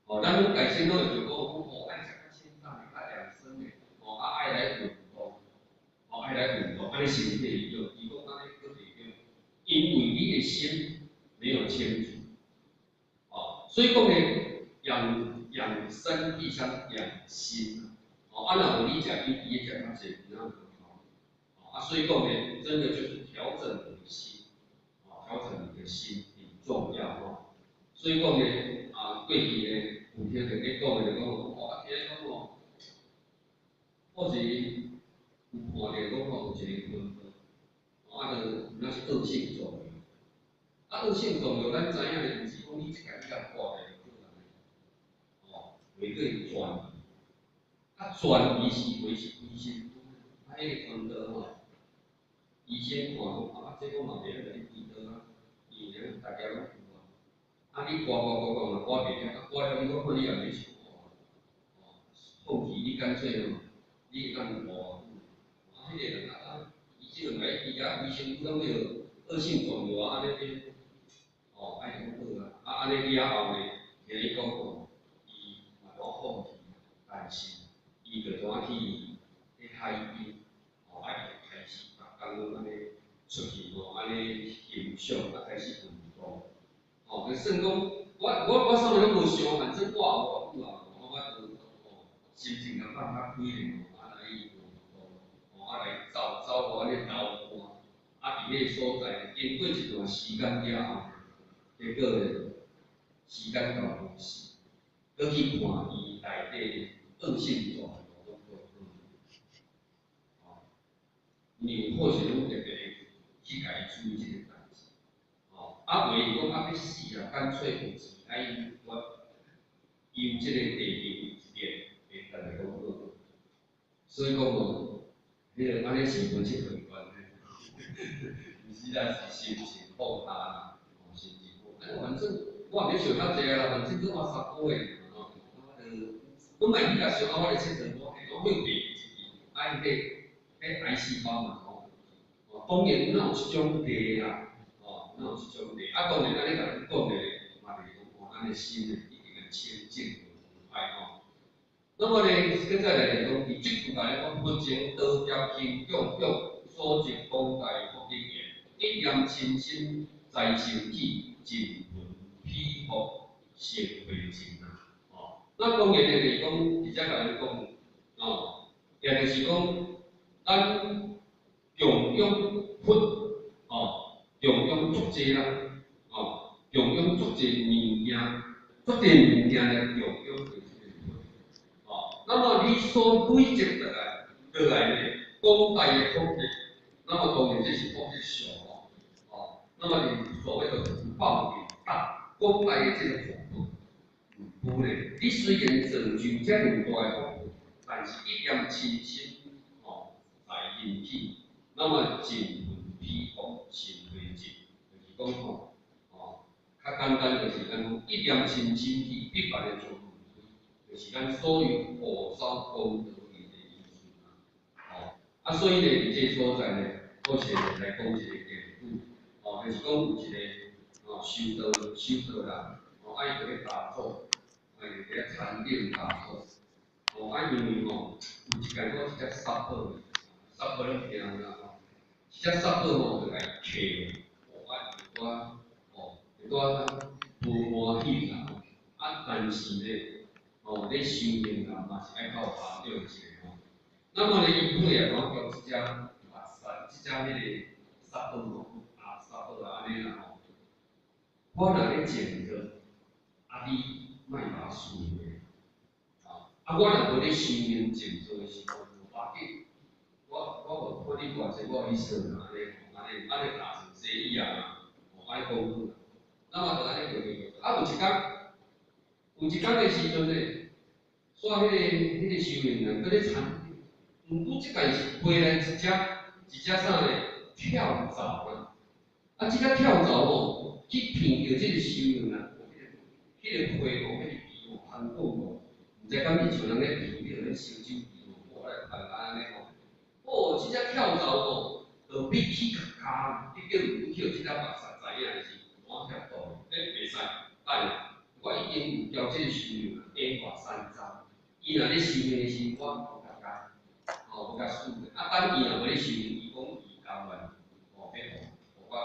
哦，咱攏大先攏會想講，哦，愛食較清淡的，較養生的，哦，啊愛來運動，哦愛來運動，按呢身體會好。伊講按呢閣袂對，因為你的心沒有清楚，哦，所以講呢，養養生必先養心，哦，啊若無你食有機的食較濟，哪有好？哦，啊所以講呢，真的就是調整你的心，哦，調整你的心很重要吼。所以講呢，啊過去呢，有聽著咧講的就講，哦，啊聽講哦，我是有看著講吼，有一個分哦，啊，就若是惡性腫瘤，啊惡性腫瘤，咱知影咧，毋是講你一家你共割下就好啊，哦，袂過轉移，啊轉移是維是規身軀，啊彼個開刀吼，醫生看講啊，這我嘛袂曉共你開刀啊，因為逐家攏有啊，啊你割割割割嘛割袂了，啊割了你我看你也袂想活，哦，放棄你乾脆吼，你會當活偌久，啊彼個人啊啊，醫生就共伊開啊，規身軀攏叫惡性腫瘤啊，按呢咧，哦，按呢講好啊，啊按呢了後呢，聽伊講吼，伊嘛拄放棄，但是伊就怎啊去彼海邊，哦，啊伊就開始逐工攏按呢出去吼，按呢翕相，啊開始運動，哦，就算講我我我啥物攏無想，反正我也無偌久啊，我就吼心情共放較開咧，吼，啊來運動，吼啊來走走吼按呢流汗，啊，伫彼个所在，經過一段時間了後，結果咧，時間到無死，閣去看伊內底惡性腫瘤攏好，哦，因為好勢攏特別去共伊注意這個代誌，哦，啊話是講啊欲死啊，乾脆有錢愛我由這個地球一變，會逐个攏好，所以講哦，彼個按呢是無佚佗關係，毋是啦，是心情放大啦，哦，心情放大，反正我也免想較濟啊啦，反正閣活3個月吼，我就本來去共想啊，我咧佚佗，我我向地一支，啊伊彼癌細胞嘛吼，哦，當然哪有這種地啦，哦，哪有這種地，啊當然按呢共恁講咧，嘛就是講哦，咱的心咧一定愛清淨無礙吼。那麼呢，閣再來就講，佇這句來講，佛前道業行供養，所積廣大福德緣，一念嗔心財生起，盡魂披福成灰燼啊！哦，那當然咧就是講，佇遮共恁講，哦，也就是講，咱供養佛，哦，供養足濟啦，哦，供養足濟物件，足濟物件來供養著這個佛，哦，那麼你所累積落來咧，廣大的福德，那麼當然這是福德相哦，哦，那麼是所謂的福報偉大，廣大的這個福報，有咧，你雖然造就遮爾大的福報，但是一念嗔心，哦，財引起，那麼盡魂披福成灰燼，就是講吼，哦，較簡單就是按呢講，一念嗔心起，必然的全部就是咱所有火燒功德的意思啊，哦，啊，所以咧，佇這個所在咧，我是來講一個典故，哦，就是講有一個哦修道人，哦，啊伊就咧打坐，啊伊就佇遐禪定打坐，哦，啊因為吼有一擺講一隻沙寶，沙寶攏聽有啦吼，一隻沙寶吼就共伊騎，哦啊伊就拄仔哦，就拄仔無歡喜啦吼，啊但是咧，哦咧修行人嘛是愛較有巴掌一下吼，那麼咧伊尾啊，講叫這隻目屎，這隻彼個沙寶吼，啊沙寶啊按呢啦吼，我若咧靜坐，啊你莫共我輸的，啊我若無咧修行靜坐的時陣，無要緊，我無看你偌濟，我去算啦，按呢吼，按呢打成生意啊，吼按呢講好啦。那麼就按呢叫叫叫，啊有一工，有一工的時陣咧，煞彼個修行人閣咧禪定，毋過這擺是飛來一隻啥咧？跳蚤啦，啊這隻跳蚤吼，去闻著這個修行人，彼個皮吼，彼個皮吼，香講吼，毋知敢是像人咧闻著咧燒酒皮吼，我來聞按呢吼。哦，這隻跳蚤吼，就欲去共咬，結果毋去予這隻目屎知影的時，我遐倒，欸袂使，等下，我已經有交這個修行人煙火三張，伊若咧修行的時，我無共咬，吼無共輸的，啊等伊若無咧修行，伊講伊甘願，吼欲予我共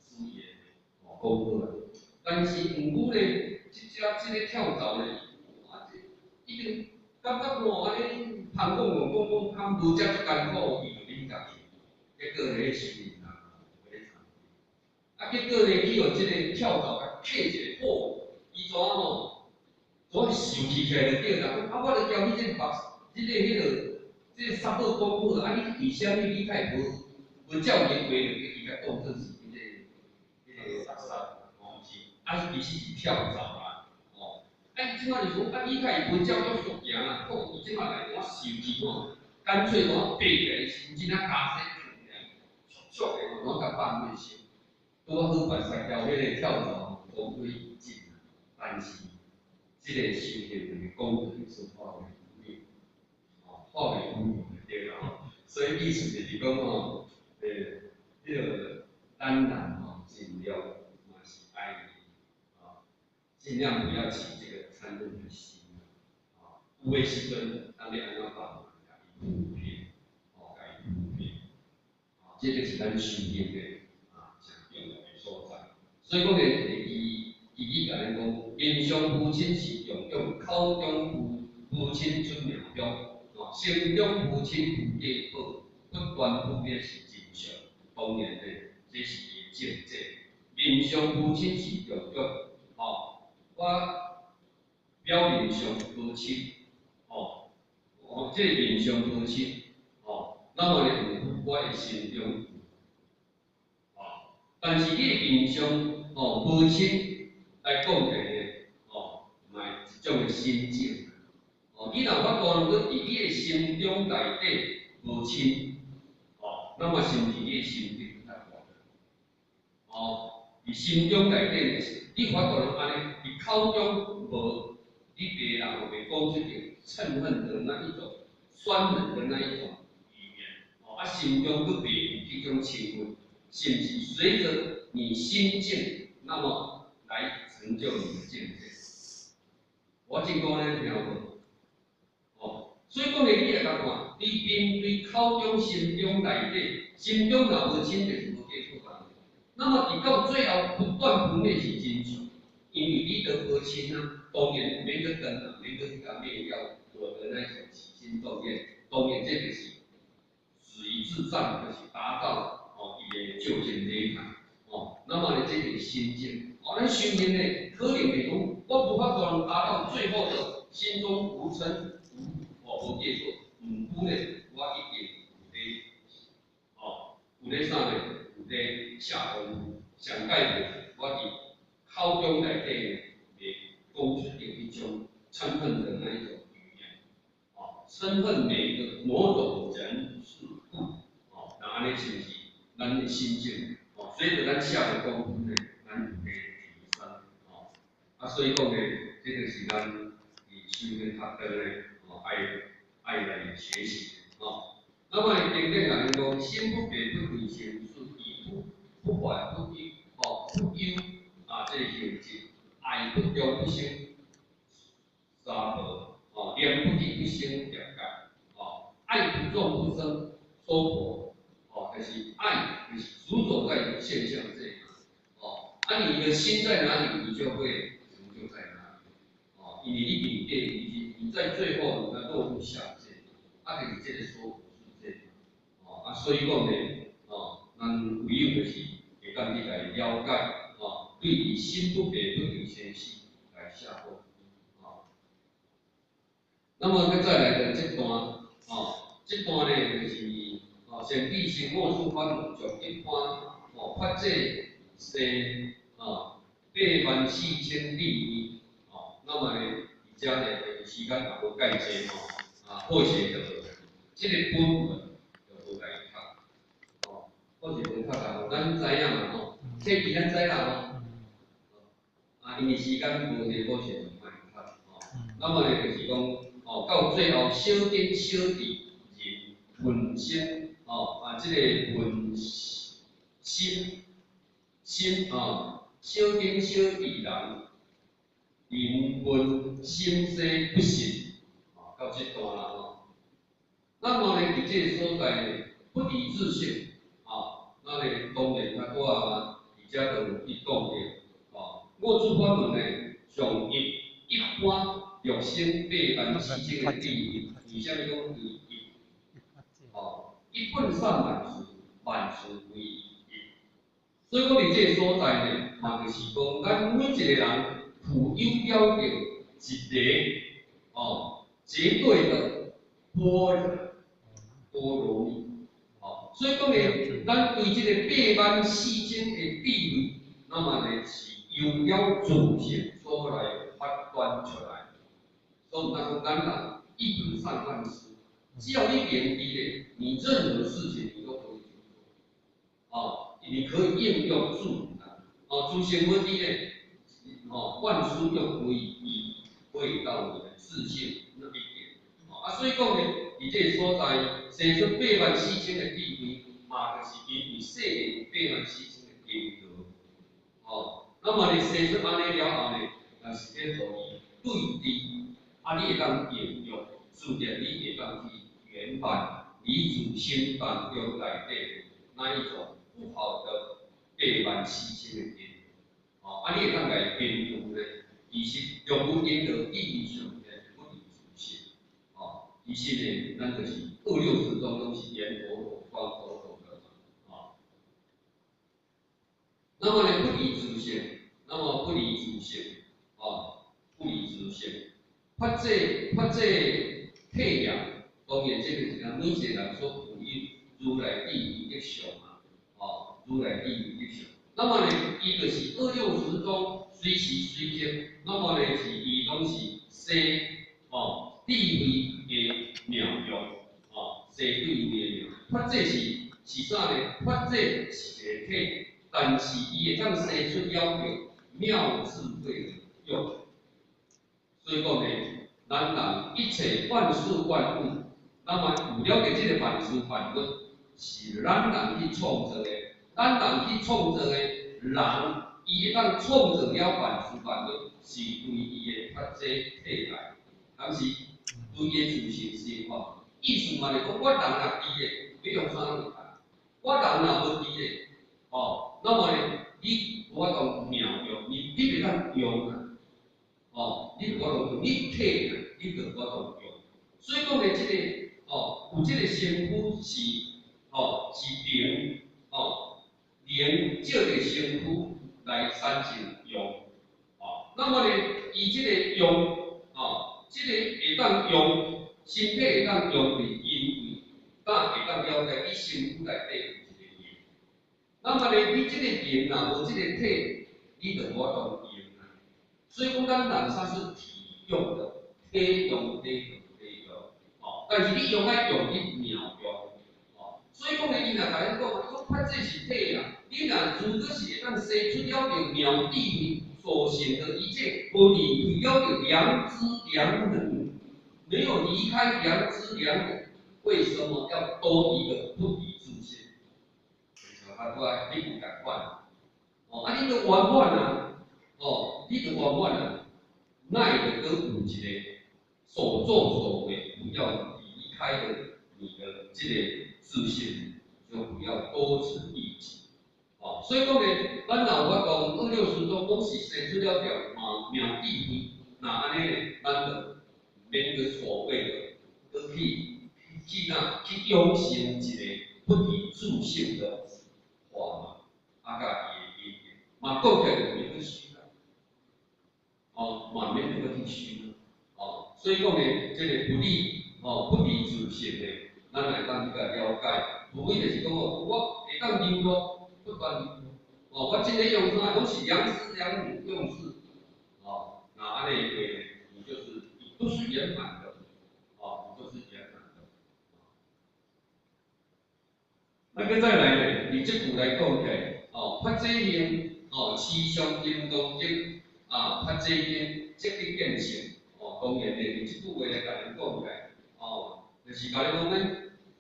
輸伊的，吼講好啦。但是毋過咧，這隻這個跳蚤咧，啊這已經感覺吼按呢芳講講講講，較無遮足艱苦，伊就忍家去。結果咧，修行人無咧參啊，結果咧去予這個跳蚤共磕一個，吼，伊怎吼，怎生氣起來就對啦。啊，我著交你這個目，這個彼個，這個沙寶講好，啊，你為啥物你會無照伊的話，就伊共當做是彼個垃圾，吼，毋是，啊，其實是跳蚤啦，吼。啊，伊這擺就講，啊，你會無照約束行啦，好，伊這擺來我生氣吼，乾脆我爬起來，身真啊加勢，速速的吼，攏共放過身。拄仔好辦殺掉彼個跳蚤，同歸於盡啊。但是，這個修行人的功德是化為烏有，吼，化為烏有就對啦吼。所以意思就是講吼，彼個咱人吼，盡量嘛是愛，吼，盡量不要起這個嗔恨的心，吼，有的時陣，咱欲按怎辦？共伊撫平，吼，共伊撫平，吼，這個是咱修行的啊，誠重要的所在。所以講咧，伊共咱講，面上夫親是供養，口中夫親出妙香，吼，心中夫親無價寶，不斷不滅是真相。當然咧，這是伊的境界。面上無嗔是重點，吼，我表面上無嗔，吼，哦，這個面上無嗔，吼，那麼呢，我的心中，吼，但是你的面上，吼，無嗔來講者呢，吼，嘛一種的心境，哦，你若法度能夠佇你的心中內底無嗔，哦，那麼是毋是你的心境較大？哦，佇心中內底呢，你法度能按呢，佇口中無，你別人袂講出個嗔恨的那一種、酸人的那一種語言，哦，啊，心中閣袂有這種嗔恨，是毋是隨著你心境，那麼來成就你的境界？我真講咧聽無？哦，所以講咧，你會共看，對面對口中、心中內底，心中若無嗔，就是無過錯人。那麼佇到最後不斷不滅是真相，因為你都無嗔啊，當然免去斷啊，免去共滅掉我的那種起心動念，當然這就是死於自障，就是達到哦伊的究竟涅槃哦。那麼呢，這個心境，哦，咱修行呢，可能會講，我無法度達到最後的心中無嗔無哦無過錯，毋過呢，我一定有咧哦，有咧啥呢？有咧下功夫，上蓋就是我佇口中內底袂講出著彼種嗔恨的那一種語言，哦，嗔恨每個某種人事物，哦，那按呢是毋是咱的心境？哦，隨著咱下的功夫呢，咱有咧提升，哦，啊，所以講呢，這個是咱佇修煉學道呢，哦，愛來學習的，哦。那麼經典內面講，心不別不離心，是以不壞不憂，哦，不憂啊，這個行跡，愛不中不生沙婆，哦，念不離不生業界，哦，愛不眾不生娑婆，哦，就是愛就是執著在現象界，哦，啊，你的心在哪裡，你就會成就在哪裡，哦，因為你面對你在最後你要落入下界，啊，就是這個娑婆世界，哦，啊，所以講呢，哦，咱唯有就是會當去來了解，哦，對於心不別不離生死來下功夫，哦。那麼閣再來的這段，哦，這段呢就是，哦，善知識悟處法門將一般，哦，法界生，哦，84000智慧，哦，那麼呢，佇遮呢，時間也無介濟吼，啊，好勢就這個本文就無來讀，哦，好勢無讀啦，咱知影嘛吼，這期咱知啦吼，啊，因為時間無佇好勢就莫讀，吼，那麼呢就是講，哦，到最後小根小智人本身，哦，啊，這個本心心哦，小根小智人，人本心生不信，哦，到這段啦吼。那麼呢，佇這個所在呢，不離自性，啊，那呢，當然較拄仔佇遮就有去講著，哦，悟處法門呢，上一般六生84000個智慧，為啥物講為一？哦，一本善萬事，萬事歸一。所以講佇這個所在呢，嘛就是講，咱每一個人具有了著一個哦，絕對的般若波羅蜜，哦，所以講呢，咱對這個84000個智慧，那麼呢是由了自性所來發端出來。所以咱講咱人一本善萬事，只要你明知咧，你任何事情你都可以去做，哦，你可以應用自如啊，哦，自性無佇咧，哦，萬事又可以以回到你的自性那一點，哦，啊，所以講呢，佇這個所在生出84000個智慧，嘛就是因為世間有84000個因緣，哦，那麼呢生出按呢了後呢，若是咧予伊對治，啊，你會當應用，自然你會當去圓滿你自心當中內底那一種不好的84000個因，哦，啊，你會當共伊變除呢？其實若無因的意義上面不離自性，哦，其實呢，咱就是二六時中攏是圓活活、光活活的嘛，哦。法界法界體啊，當然這個是咱每一個人所具有如來智慧的相啊，哦，如來智慧的相。那麼呢，伊就是二六時中隨時隨刻，那麼呢是伊攏是生哦智慧的妙用，哦，生智慧的妙。法界是啥呢？法界是一個體，但是伊會當生出了著妙智慧的用。所以講呢，咱人一切萬事萬物，那麼有了解這個萬事萬物，是咱人去創造的，咱人去創造的人，伊會當創造了萬事萬物，是對伊的法界體來，但是對伊的自性生活。意思嘛是講，我人若佇咧，欲用啥攏會當；我人若無佇咧，哦，那麼呢，你無法度妙用，你袂當用啊。哦，你無法度用，你體啊，你就無法度用。所以講呢，這個哦，有這個身軀是哦是靈哦，靈借著身軀來產生用。哦，那麼呢，伊這個用哦，這個會當用，身體會當用，是因為當會當了解你身軀內底有一個靈。那麼呢，你這個靈若無這個體，你就無法度用啊。所以講，咱人啥是體用的，體用、體用、體用，哦，但是你用愛用去妙用，哦，所以講呢，伊若共你講，伊講法界是體啊，你若如果是會當生出了著妙智慧所顯的一切，無離開了著良知良能，沒有離開良知良能，為什麼要多一個不離自性？啊，我你有共款，哦，啊，你都圓滿啊。哦，你就圓滿啊，那會閣有一個所作所為，不要離開了你的這個自信，就不要多此一舉。哦，所以講呢，咱若有法度二六時中攏是生出了著嘛妙智慧，那按呢呢，咱就免閣所謂的閣去哪去養成一個不離自性的法嘛，啊，佮伊的因緣，嘛講起來就免去修啦，哦，嘛免閣去修啦，哦，所以講呢，這個不離哦，不離自性的，咱會當去共了解，無非就是講哦，我會當流露，不斷流露，哦，我這個用啥，攏是良知良能用事，哦，那按呢話呢，你就是你都是圓滿的，哦，你都是圓滿的。那閣再來呢，佇這句來講起來，哦，法界行，哦，持相金剛經，啊，法界行，即得見性，哦，當然呢，佇這句話來共恁講起來，哦，就是共你講呢，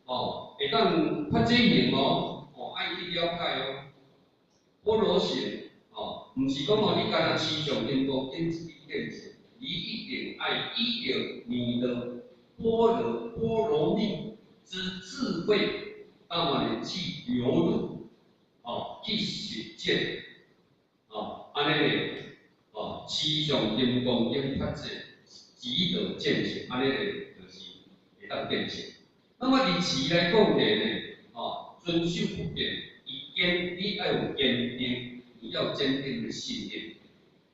哦，會當法界行哦，哦，愛去了解哦，般若行，哦，毋是講哦，你干焦持相金剛經即得見性，你一定愛依著你的般若波羅蜜之智慧。那麼呢，去流入，哦，去實踐，哦，按呢呢，哦，持相金剛經法界，即得見性，按呢呢，就是會當見性。那麼佇持來講起呢，哦，遵守不變，伊堅，你愛有堅定，你要堅定的信念，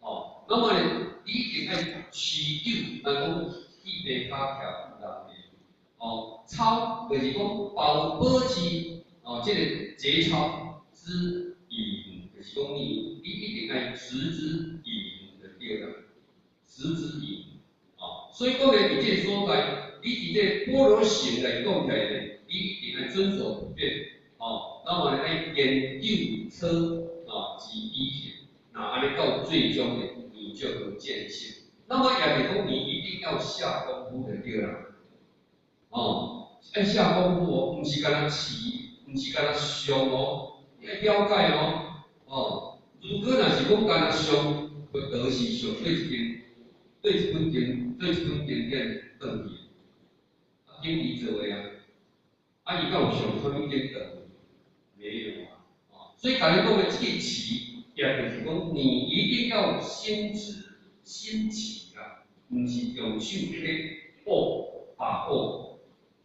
哦，那麼呢，你一定愛持久，咱講去地跤徛有人的。哦，操就是講保持哦，這個節操之以恆，就是講你一定愛持之以恆就對啦，持之以恆，哦，所以講呢，佇這個所在，你佇這個般若行來講起來呢，你一定愛遵守不變，哦，那麼呢愛研究操哦之以行，那按呢到最終呢，你就會見性。那麼也是講你一定要下功夫就對啦。哦，愛下功夫哦，毋是干焦持，毋是干焦想哦，你愛了解哦，哦，如果若是講干焦想，佛陀是上對一間，對一本經，對一本經典轉去，啊，經伊做的啊，啊，伊敢有上啥物經轉？沒有啊，哦，所以共你講的這個持，也就是講你一定要心持心持啊，毋是用手去握把握。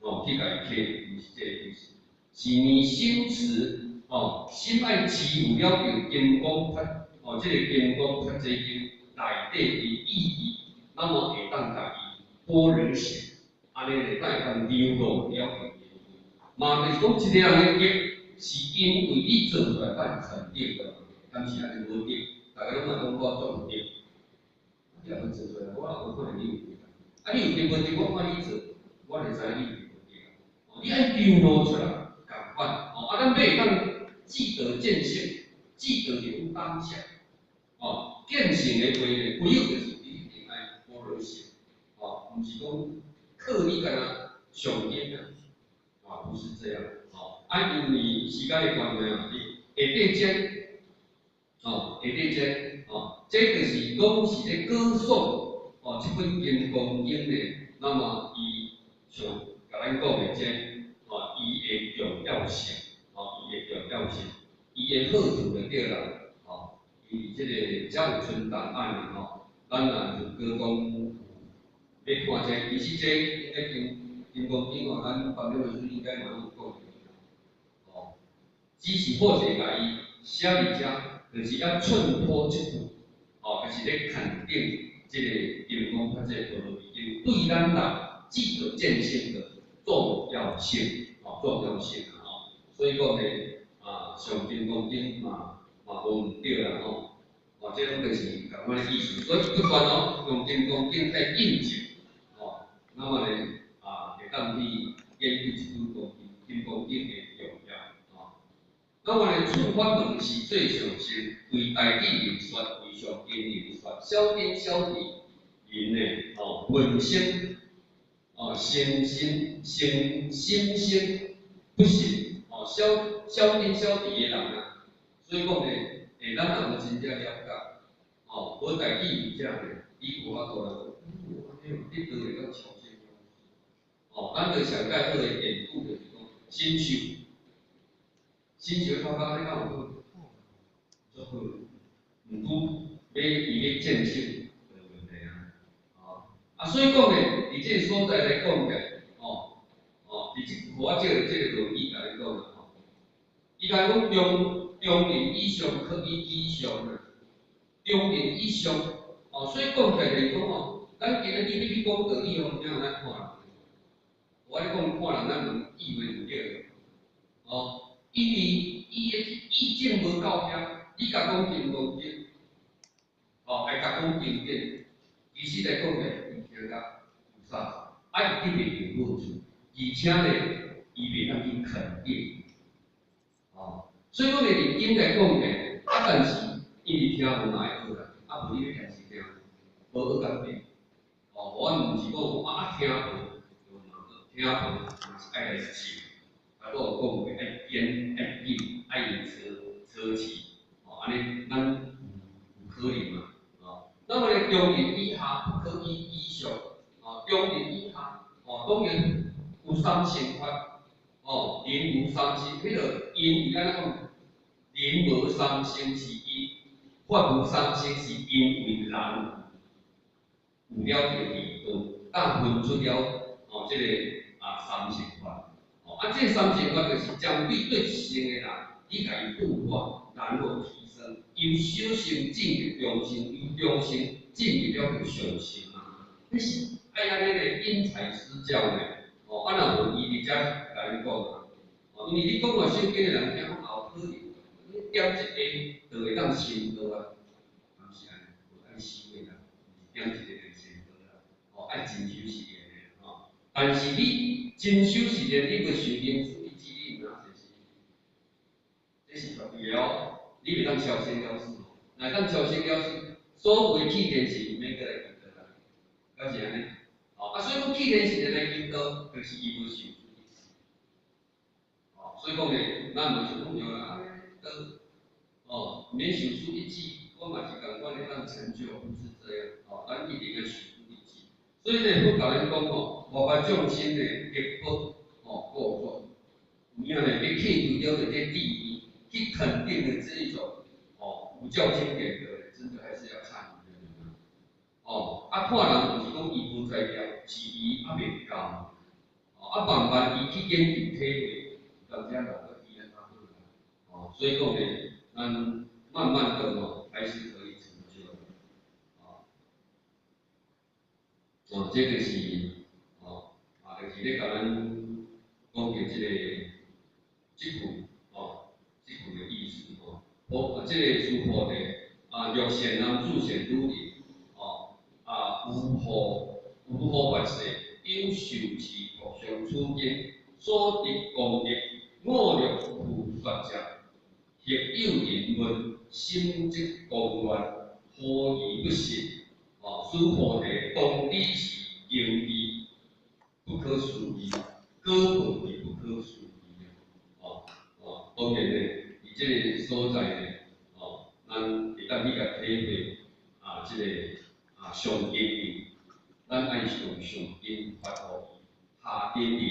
哦，去共伊揢，毋是這個意思，是你心持哦，心愛持有了著金剛法，哦，這個金剛法界經內底的意義，那麼會當共伊般若行，按呢咧，才會當了悟了。嘛，就是講一个人的德，是因為你做出來才會肯定的，敢是按呢無德，大家攏嘛講我做有德，你也無做出來，我也無可能你有德。啊，你有德無德，我看你做，我就知你有無德。哦，你愛流露出來，仝款。哦，啊，咱欲會當記得見性，記得就當下。哦，見性的話呢，唯有就是你一定愛般若行。哦，毋是講靠你敢若上經啊。啊，不是這樣，哦，啊，因為時間的關係啊，下底這，哦，下底這，哦，這就是講是咧歌頌，哦，這本金剛經的，那麼伊像共咱講的這，哦，伊的重要性，哦，伊的重要性，伊的好處就對啦，哦，因為這个才有存檔案的吼，咱若如果講欲看這，其實這應該經。金剛經吼，咱旁邊的書應該嘛攏有講。哦，只是或者共伊寫佇遮，就是猶襯托這句，哦，就是咧肯定這个金剛這个般若經對咱人記得見性的重要性，哦，重要性啊，吼。所以講呢，啊，上金剛經嘛嘛無毋對啦，吼。哦，這攏就是仝款的意思。所以不斷哦，用金剛經來印證，哦，那麼呢，當去研究這本講金剛經的重要，哦。那麼呢，出法門是最上乘，為大智人說，為上根人說，小根小智人呢，哦，聞聲，哦，生心生心生不信，哦，小小根小智的人啊，所以講呢，欸，咱若無真正了解，哦，無大智慧者呢，伊無法度來講，你當會當超生。哦，咱就上蓋好的典故就是講，神秀，神秀頭殼你敢有好？足好，毋過欲伊欲見性就有問題啊。哦，啊，所以講呢，佇這个所在來講起來，哦，哦，佇這予我這个論語共你講啦，吼，伊共講中中人以上可以以上啊，中人以上，哦，所以講起來就是講吼，咱今日你欲去講道理吼，毋知有咱看人。我咧講看人，咱攏以為毋對，哦，因為伊的意境無到遐，你共講金剛經，哦，愛共講經典，其實來講咧，伊聽甲有啥，啊，伊得袂到好處，而且呢，伊袂當去肯定，哦，所以講咧，佇經來講咧，啊，但是因為聽無嘛愛學啦，啊，無你欲開始聽，無學甲變，哦，我毋是講啊聽無。聽無嘛是愛來試，啊，閣有講過愛堅愛緊愛操操持，哦，按呢咱有可能嘛，哦，那麼呢，中人以下不可以以上，哦，中人以下，哦，當然有三乘法，哦，人無三乘，彼个因為按怎講，人無三乘是因，法無三乘是因為人有了這個疑問，但分出了哦，這个。啊，三乘法，哦，啊，這三乘法就是針對對一乘的人，你共伊度化，然後提升，由小乘進入中乘，由中乘進入了上乘啊。彼是愛按呢咧因材施教呢，哦，啊，若無伊佇遮共你講啊，哦，因為你講話聖經的人聽講後可能，你點一下就會當成道啊，毋是按呢，無愛修的啦，毋是點一下就成道啦，哦，愛真修實練的吼。但是你真修實練，你無受靈思意志，你毋通這是，這是絕對的哦。你袂當超生了事哦，若當超生了事，所有的氣天神免閣來求道啦，敢是按呢？哦，啊，所以講氣天神來求道，就是伊無受思一智。哦，所以講呢，咱嘛是講對啦，啊，道，哦，免受思一智，我嘛是仝款會當成就，不是這樣，哦，咱一定愛受思一智。所以呢，佛共咱講吼，萬法眾生的德報吼過轉，有影呢，欲去除了這個智慧，去肯定的這一種哦，佛教經典的，真的還是要看人啊。哦，啊看人毋是講伊無才調，是伊猶未夠。哦，啊慢慢伊去研究體會，有當時啊就比咱較好啦。哦，所以講呢，咱慢慢的哦，還是可以成就的。哦，哦，這就是哦，啊，就是咧共咱講著這個這句哦，這句的意思吼。菩，這個須菩提啊，若善男子善女人，哦，啊，有福有福發誓，應受持無上此經，所得功德，五欲具法者，或有人問，心則光亂，何以不信？哦，須菩提當彼時經義不可思議，果報亦不可思議。哦哦，當然咧，佇這个所在咧，哦，咱會當去共體會啊，這個啊上根人，咱愛用上根發予伊，下根人，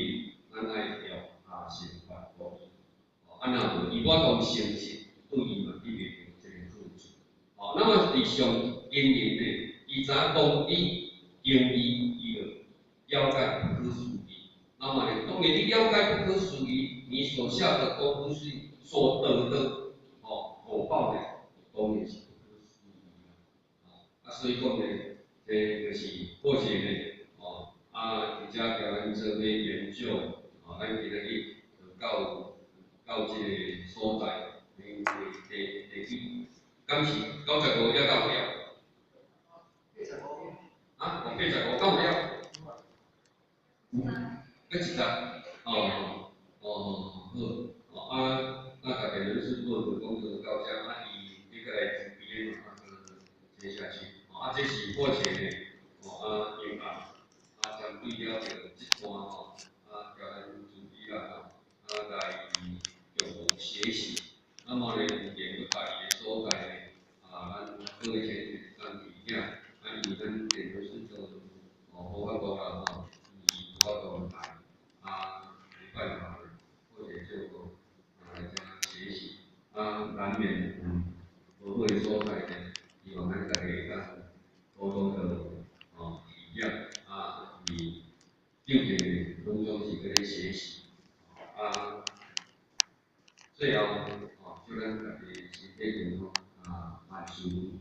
咱愛用下乘法予伊。哦，啊若無伊無法度成就，對伊嘛得袂著這个好處。哦，那麼佇上根人咧，伊知影講伊經義，伊就了解不可思議。那麼呢，當然你了解不可思議，你所下的功夫是所得的哦果報呢，當然是不可思議啦。啊，所以講呢，這就是過去呢，哦，啊，佇遮共咱做伙研究，哦，咱今仔日就到到這個所在，第第第幾？敢是95還到了？啊，85，到了？有，閣一集，哦，哦，好，哦啊，那大家就是做的工作到遮，啊，伊接下來準備嘛，啊，閣接下去，哦，啊，這是目前的，哦，啊，音樂，啊，針對了著這段吼，啊，叫咱準備啦，吼，啊，來共同學習，那麼呢，有緣閣家己的所在呢，啊，咱各位先咱提醒，啊，因為咱電腦是做，哦，無法度啦，吼，伊無法度來，啊，沒辦法，或者就啊來遮學習，啊，難免有無好的所在呢，希望咱大家會當多多的哦體諒，啊，伊究竟攏總是閣咧學習，啊，最後哦，祝咱大家身體健康，啊，萬事如意。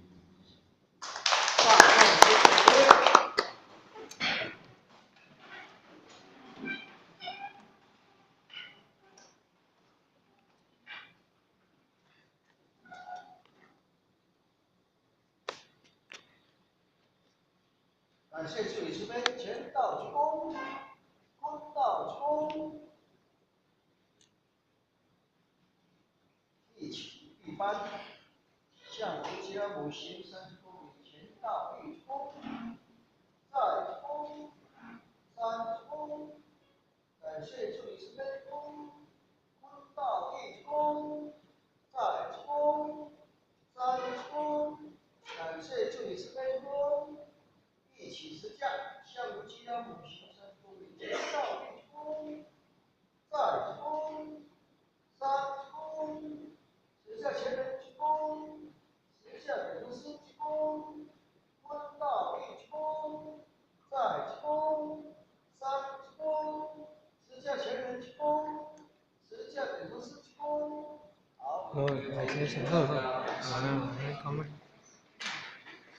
感謝助理慈悲，前道鞠躬，坤道鞠躬，一起一班，向无家无行三鞠躬，前道一鞠躬，再鞠躬，三鞠躬，感謝助理慈悲鞠躬，坤道一鞠躬，再鞠躬，三鞠躬，感謝助理慈悲鞠躬。一起持架，向無極了母行三鞠躬，前道一鞠躬，再鞠躬，三鞠躬，持架前人鞠躬，持架本尊師鞠躬，坤道一鞠躬，再鞠躬，三鞠躬，持架前人鞠躬，持架本尊師鞠躬。好，好，來，謝謝，好好，好，來，講咩？